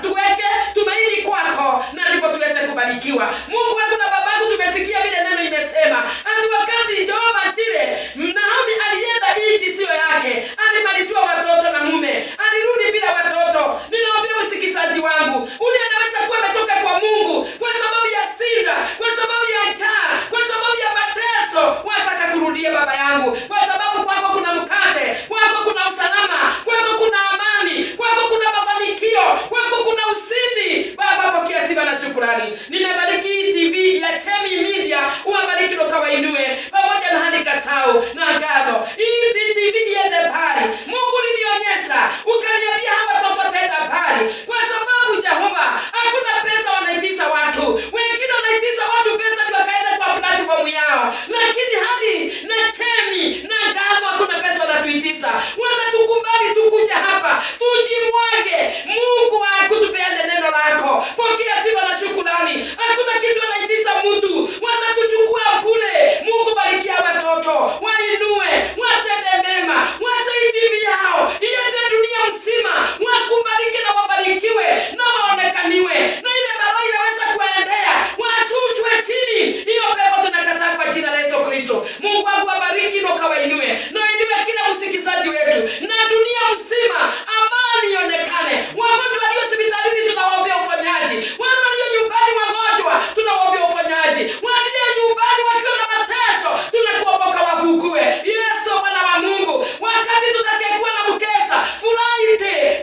tuweke tumaini kwako na ndipo tuweze kubarikiwa. Mungu wangu na babangu, tumesikia vile neno imesema ati wakati Jehova Jire Naomi alienda nchi sio yake, alimaliziwa watoto na mume, alirudi bila watoto. Ninaomba msikizaji wangu, ule anaweza kuwa ametoka kwa Mungu kwa sababu ya shida, kwa sababu ya njaa, kwa sababu ya mateso, wasaka kurudie baba yangu, kwa sababu kwako kuna mkate, kwako kuna usalama, kwako kuna amani, kwako kuna mafanikio, kwako kuna ushindi. Baba, pokea sifa na shukrani. Nimebariki TV ya Chemi Media, uwabariki na ukawainue pamoja na Ann Kasau na Ngatho. Hii TV iende mbali. Mungu, ulinionyesha ukaniambia hawa watoto wataenda mbali, kwa sababu Jehova hakuna pesa wanaitisha watu. Wengine wanaitisha watu pesa ndio wakaenda kwa platform yao, lakini hali na Chemi na Ngatho hakuna pesa wanatuitisha. Wanatukubali tukuje hapa tujimwage. Mungu akutupeane neno lako. Pokea sifa na shukrani. Hakuna kitu wanaitisha mtu, wanatuchukua bure. Mungu, barikia watoto, wainue, watende mema, wache TV yao iende dunia mzima, wakubalike na wabarikiwe na waonekaniwe, na ile balaa inaweza kuendea wachuchwe chini. Hiyo pepo tunakataa kwa jina la Yesu Kristo. Mungu wangu, wabariki na ukawainue, na inue kila msikizaji wetu na dunia mzima, amani ionekane. Wagonjwa walio hospitalini tunawaombea uponyaji, wale walio nyumbani wagonjwa tunawaombea uponyaji, walio nyumbani wakiwa na mateso tunakuomba wafungue. Yesu Bwana wa Mungu, wakati tutakayekuwa na mkesa furahi,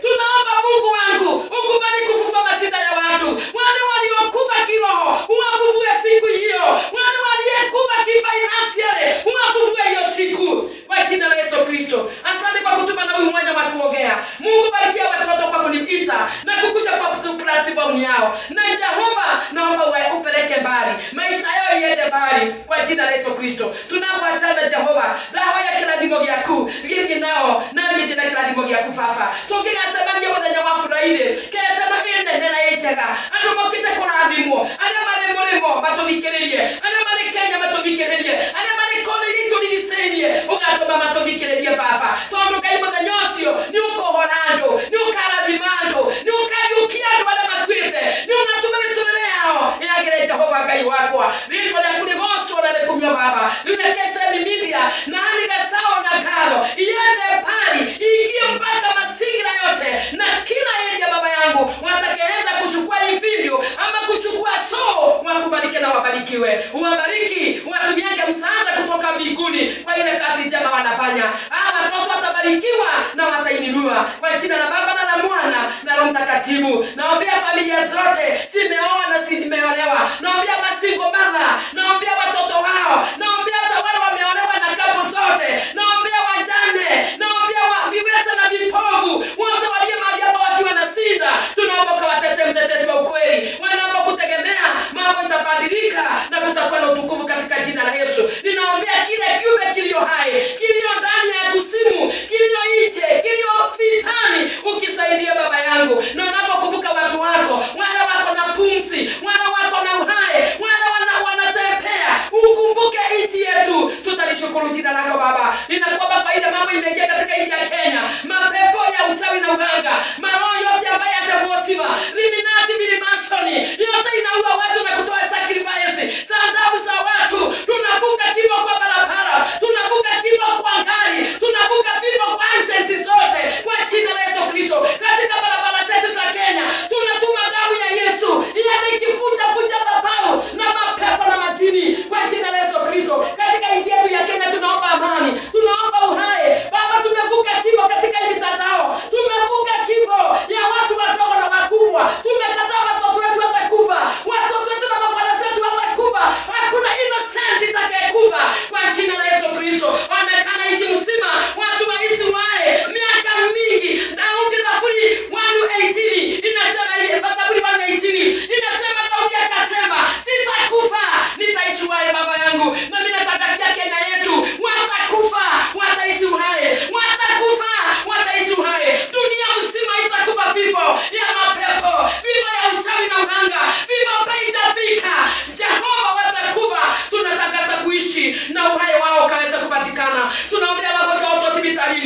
tunaomba Mungu wangu ukubali kufufua masida ya watu, wale waliokufa kiroho uwafufue siku hiyo, wale waliokufa kifinancially uwafufue hiyo siku kwa jina la Yesu Kristo. Asante kwa kutupa na huyu mwanya wa kuongea. Mungu, barikia watoto kwa kuniita na kukuja kwa platform yao, na Jehova naomba upeleke mbali maisha yao iende mbali kwa jina la Yesu Kristo. Tunapoachana Jehova, roho ya kirathimo gĩaku gĩthiĩ nao na niĩ na kirathimo gĩaku Baba. Tũngĩgacemania mũthenya wa Friday, kecema ĩ nene na ĩ njega, andũ mokĩte kũrathimwo, arĩa marĩ mũrĩmo matũthikĩrĩrie, arĩa marĩ Kenya matũthikĩrĩrie, arĩa marĩ kona iria itũrigicĩirie ũgatũma matũthikĩrĩrie Baba, tondũ Ngai mũthenya ũcio nĩ ũkũhora andũ, nĩ ũkarathima andũ, nĩ ũkariũkia andũ arĩa makuĩte, nĩ ũgatũma mĩtũrĩre yao ĩagĩre. Jehova Ngai wakwa, rĩĩtwa rĩaku rĩgocwo na rĩkumio Baba. Rĩu reke Chemi Media na Ann Kasau na Ngatho iende mbali, iingie mpaka mazingira yote na kila area baba yangu, watakaenda kuchukua hii video ama kuchukua soo, wakubalike na wabarikiwe. Uwabariki, watumiage msaada kutoka mbinguni kwa ile kazi njema wanafanya. Hawa watoto watabarikiwa na watainuliwa kwa jina la Baba na la Mwana na Roho Mtakatifu. Naombea familia zote zimeoa na zimeolewa, naombea masingo mother, naombea watoto wao, naombea hata wale wameolewa na kapo zote, naombea wajane, naombea viwete na vipofu, wote walio mahali hapa wakiwa na shida, tunaomba ukawatetee, mtetezi wa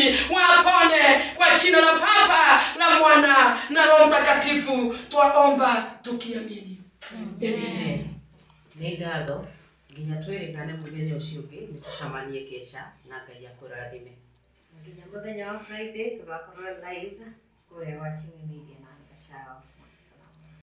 hospitalini wapone, kwa jina la Baba la Mwana na Roho Mtakatifu twaomba tukiamini. Amen. Nĩ ngatho nginya twĩrĩkane mũthenya ũcio ũngĩ nĩ tũcemanie kesha na Ngai akũrathime. Nginya mũthenya wa Friday tũgakorwo live kũrĩa gwa Chimi Media na Gachao.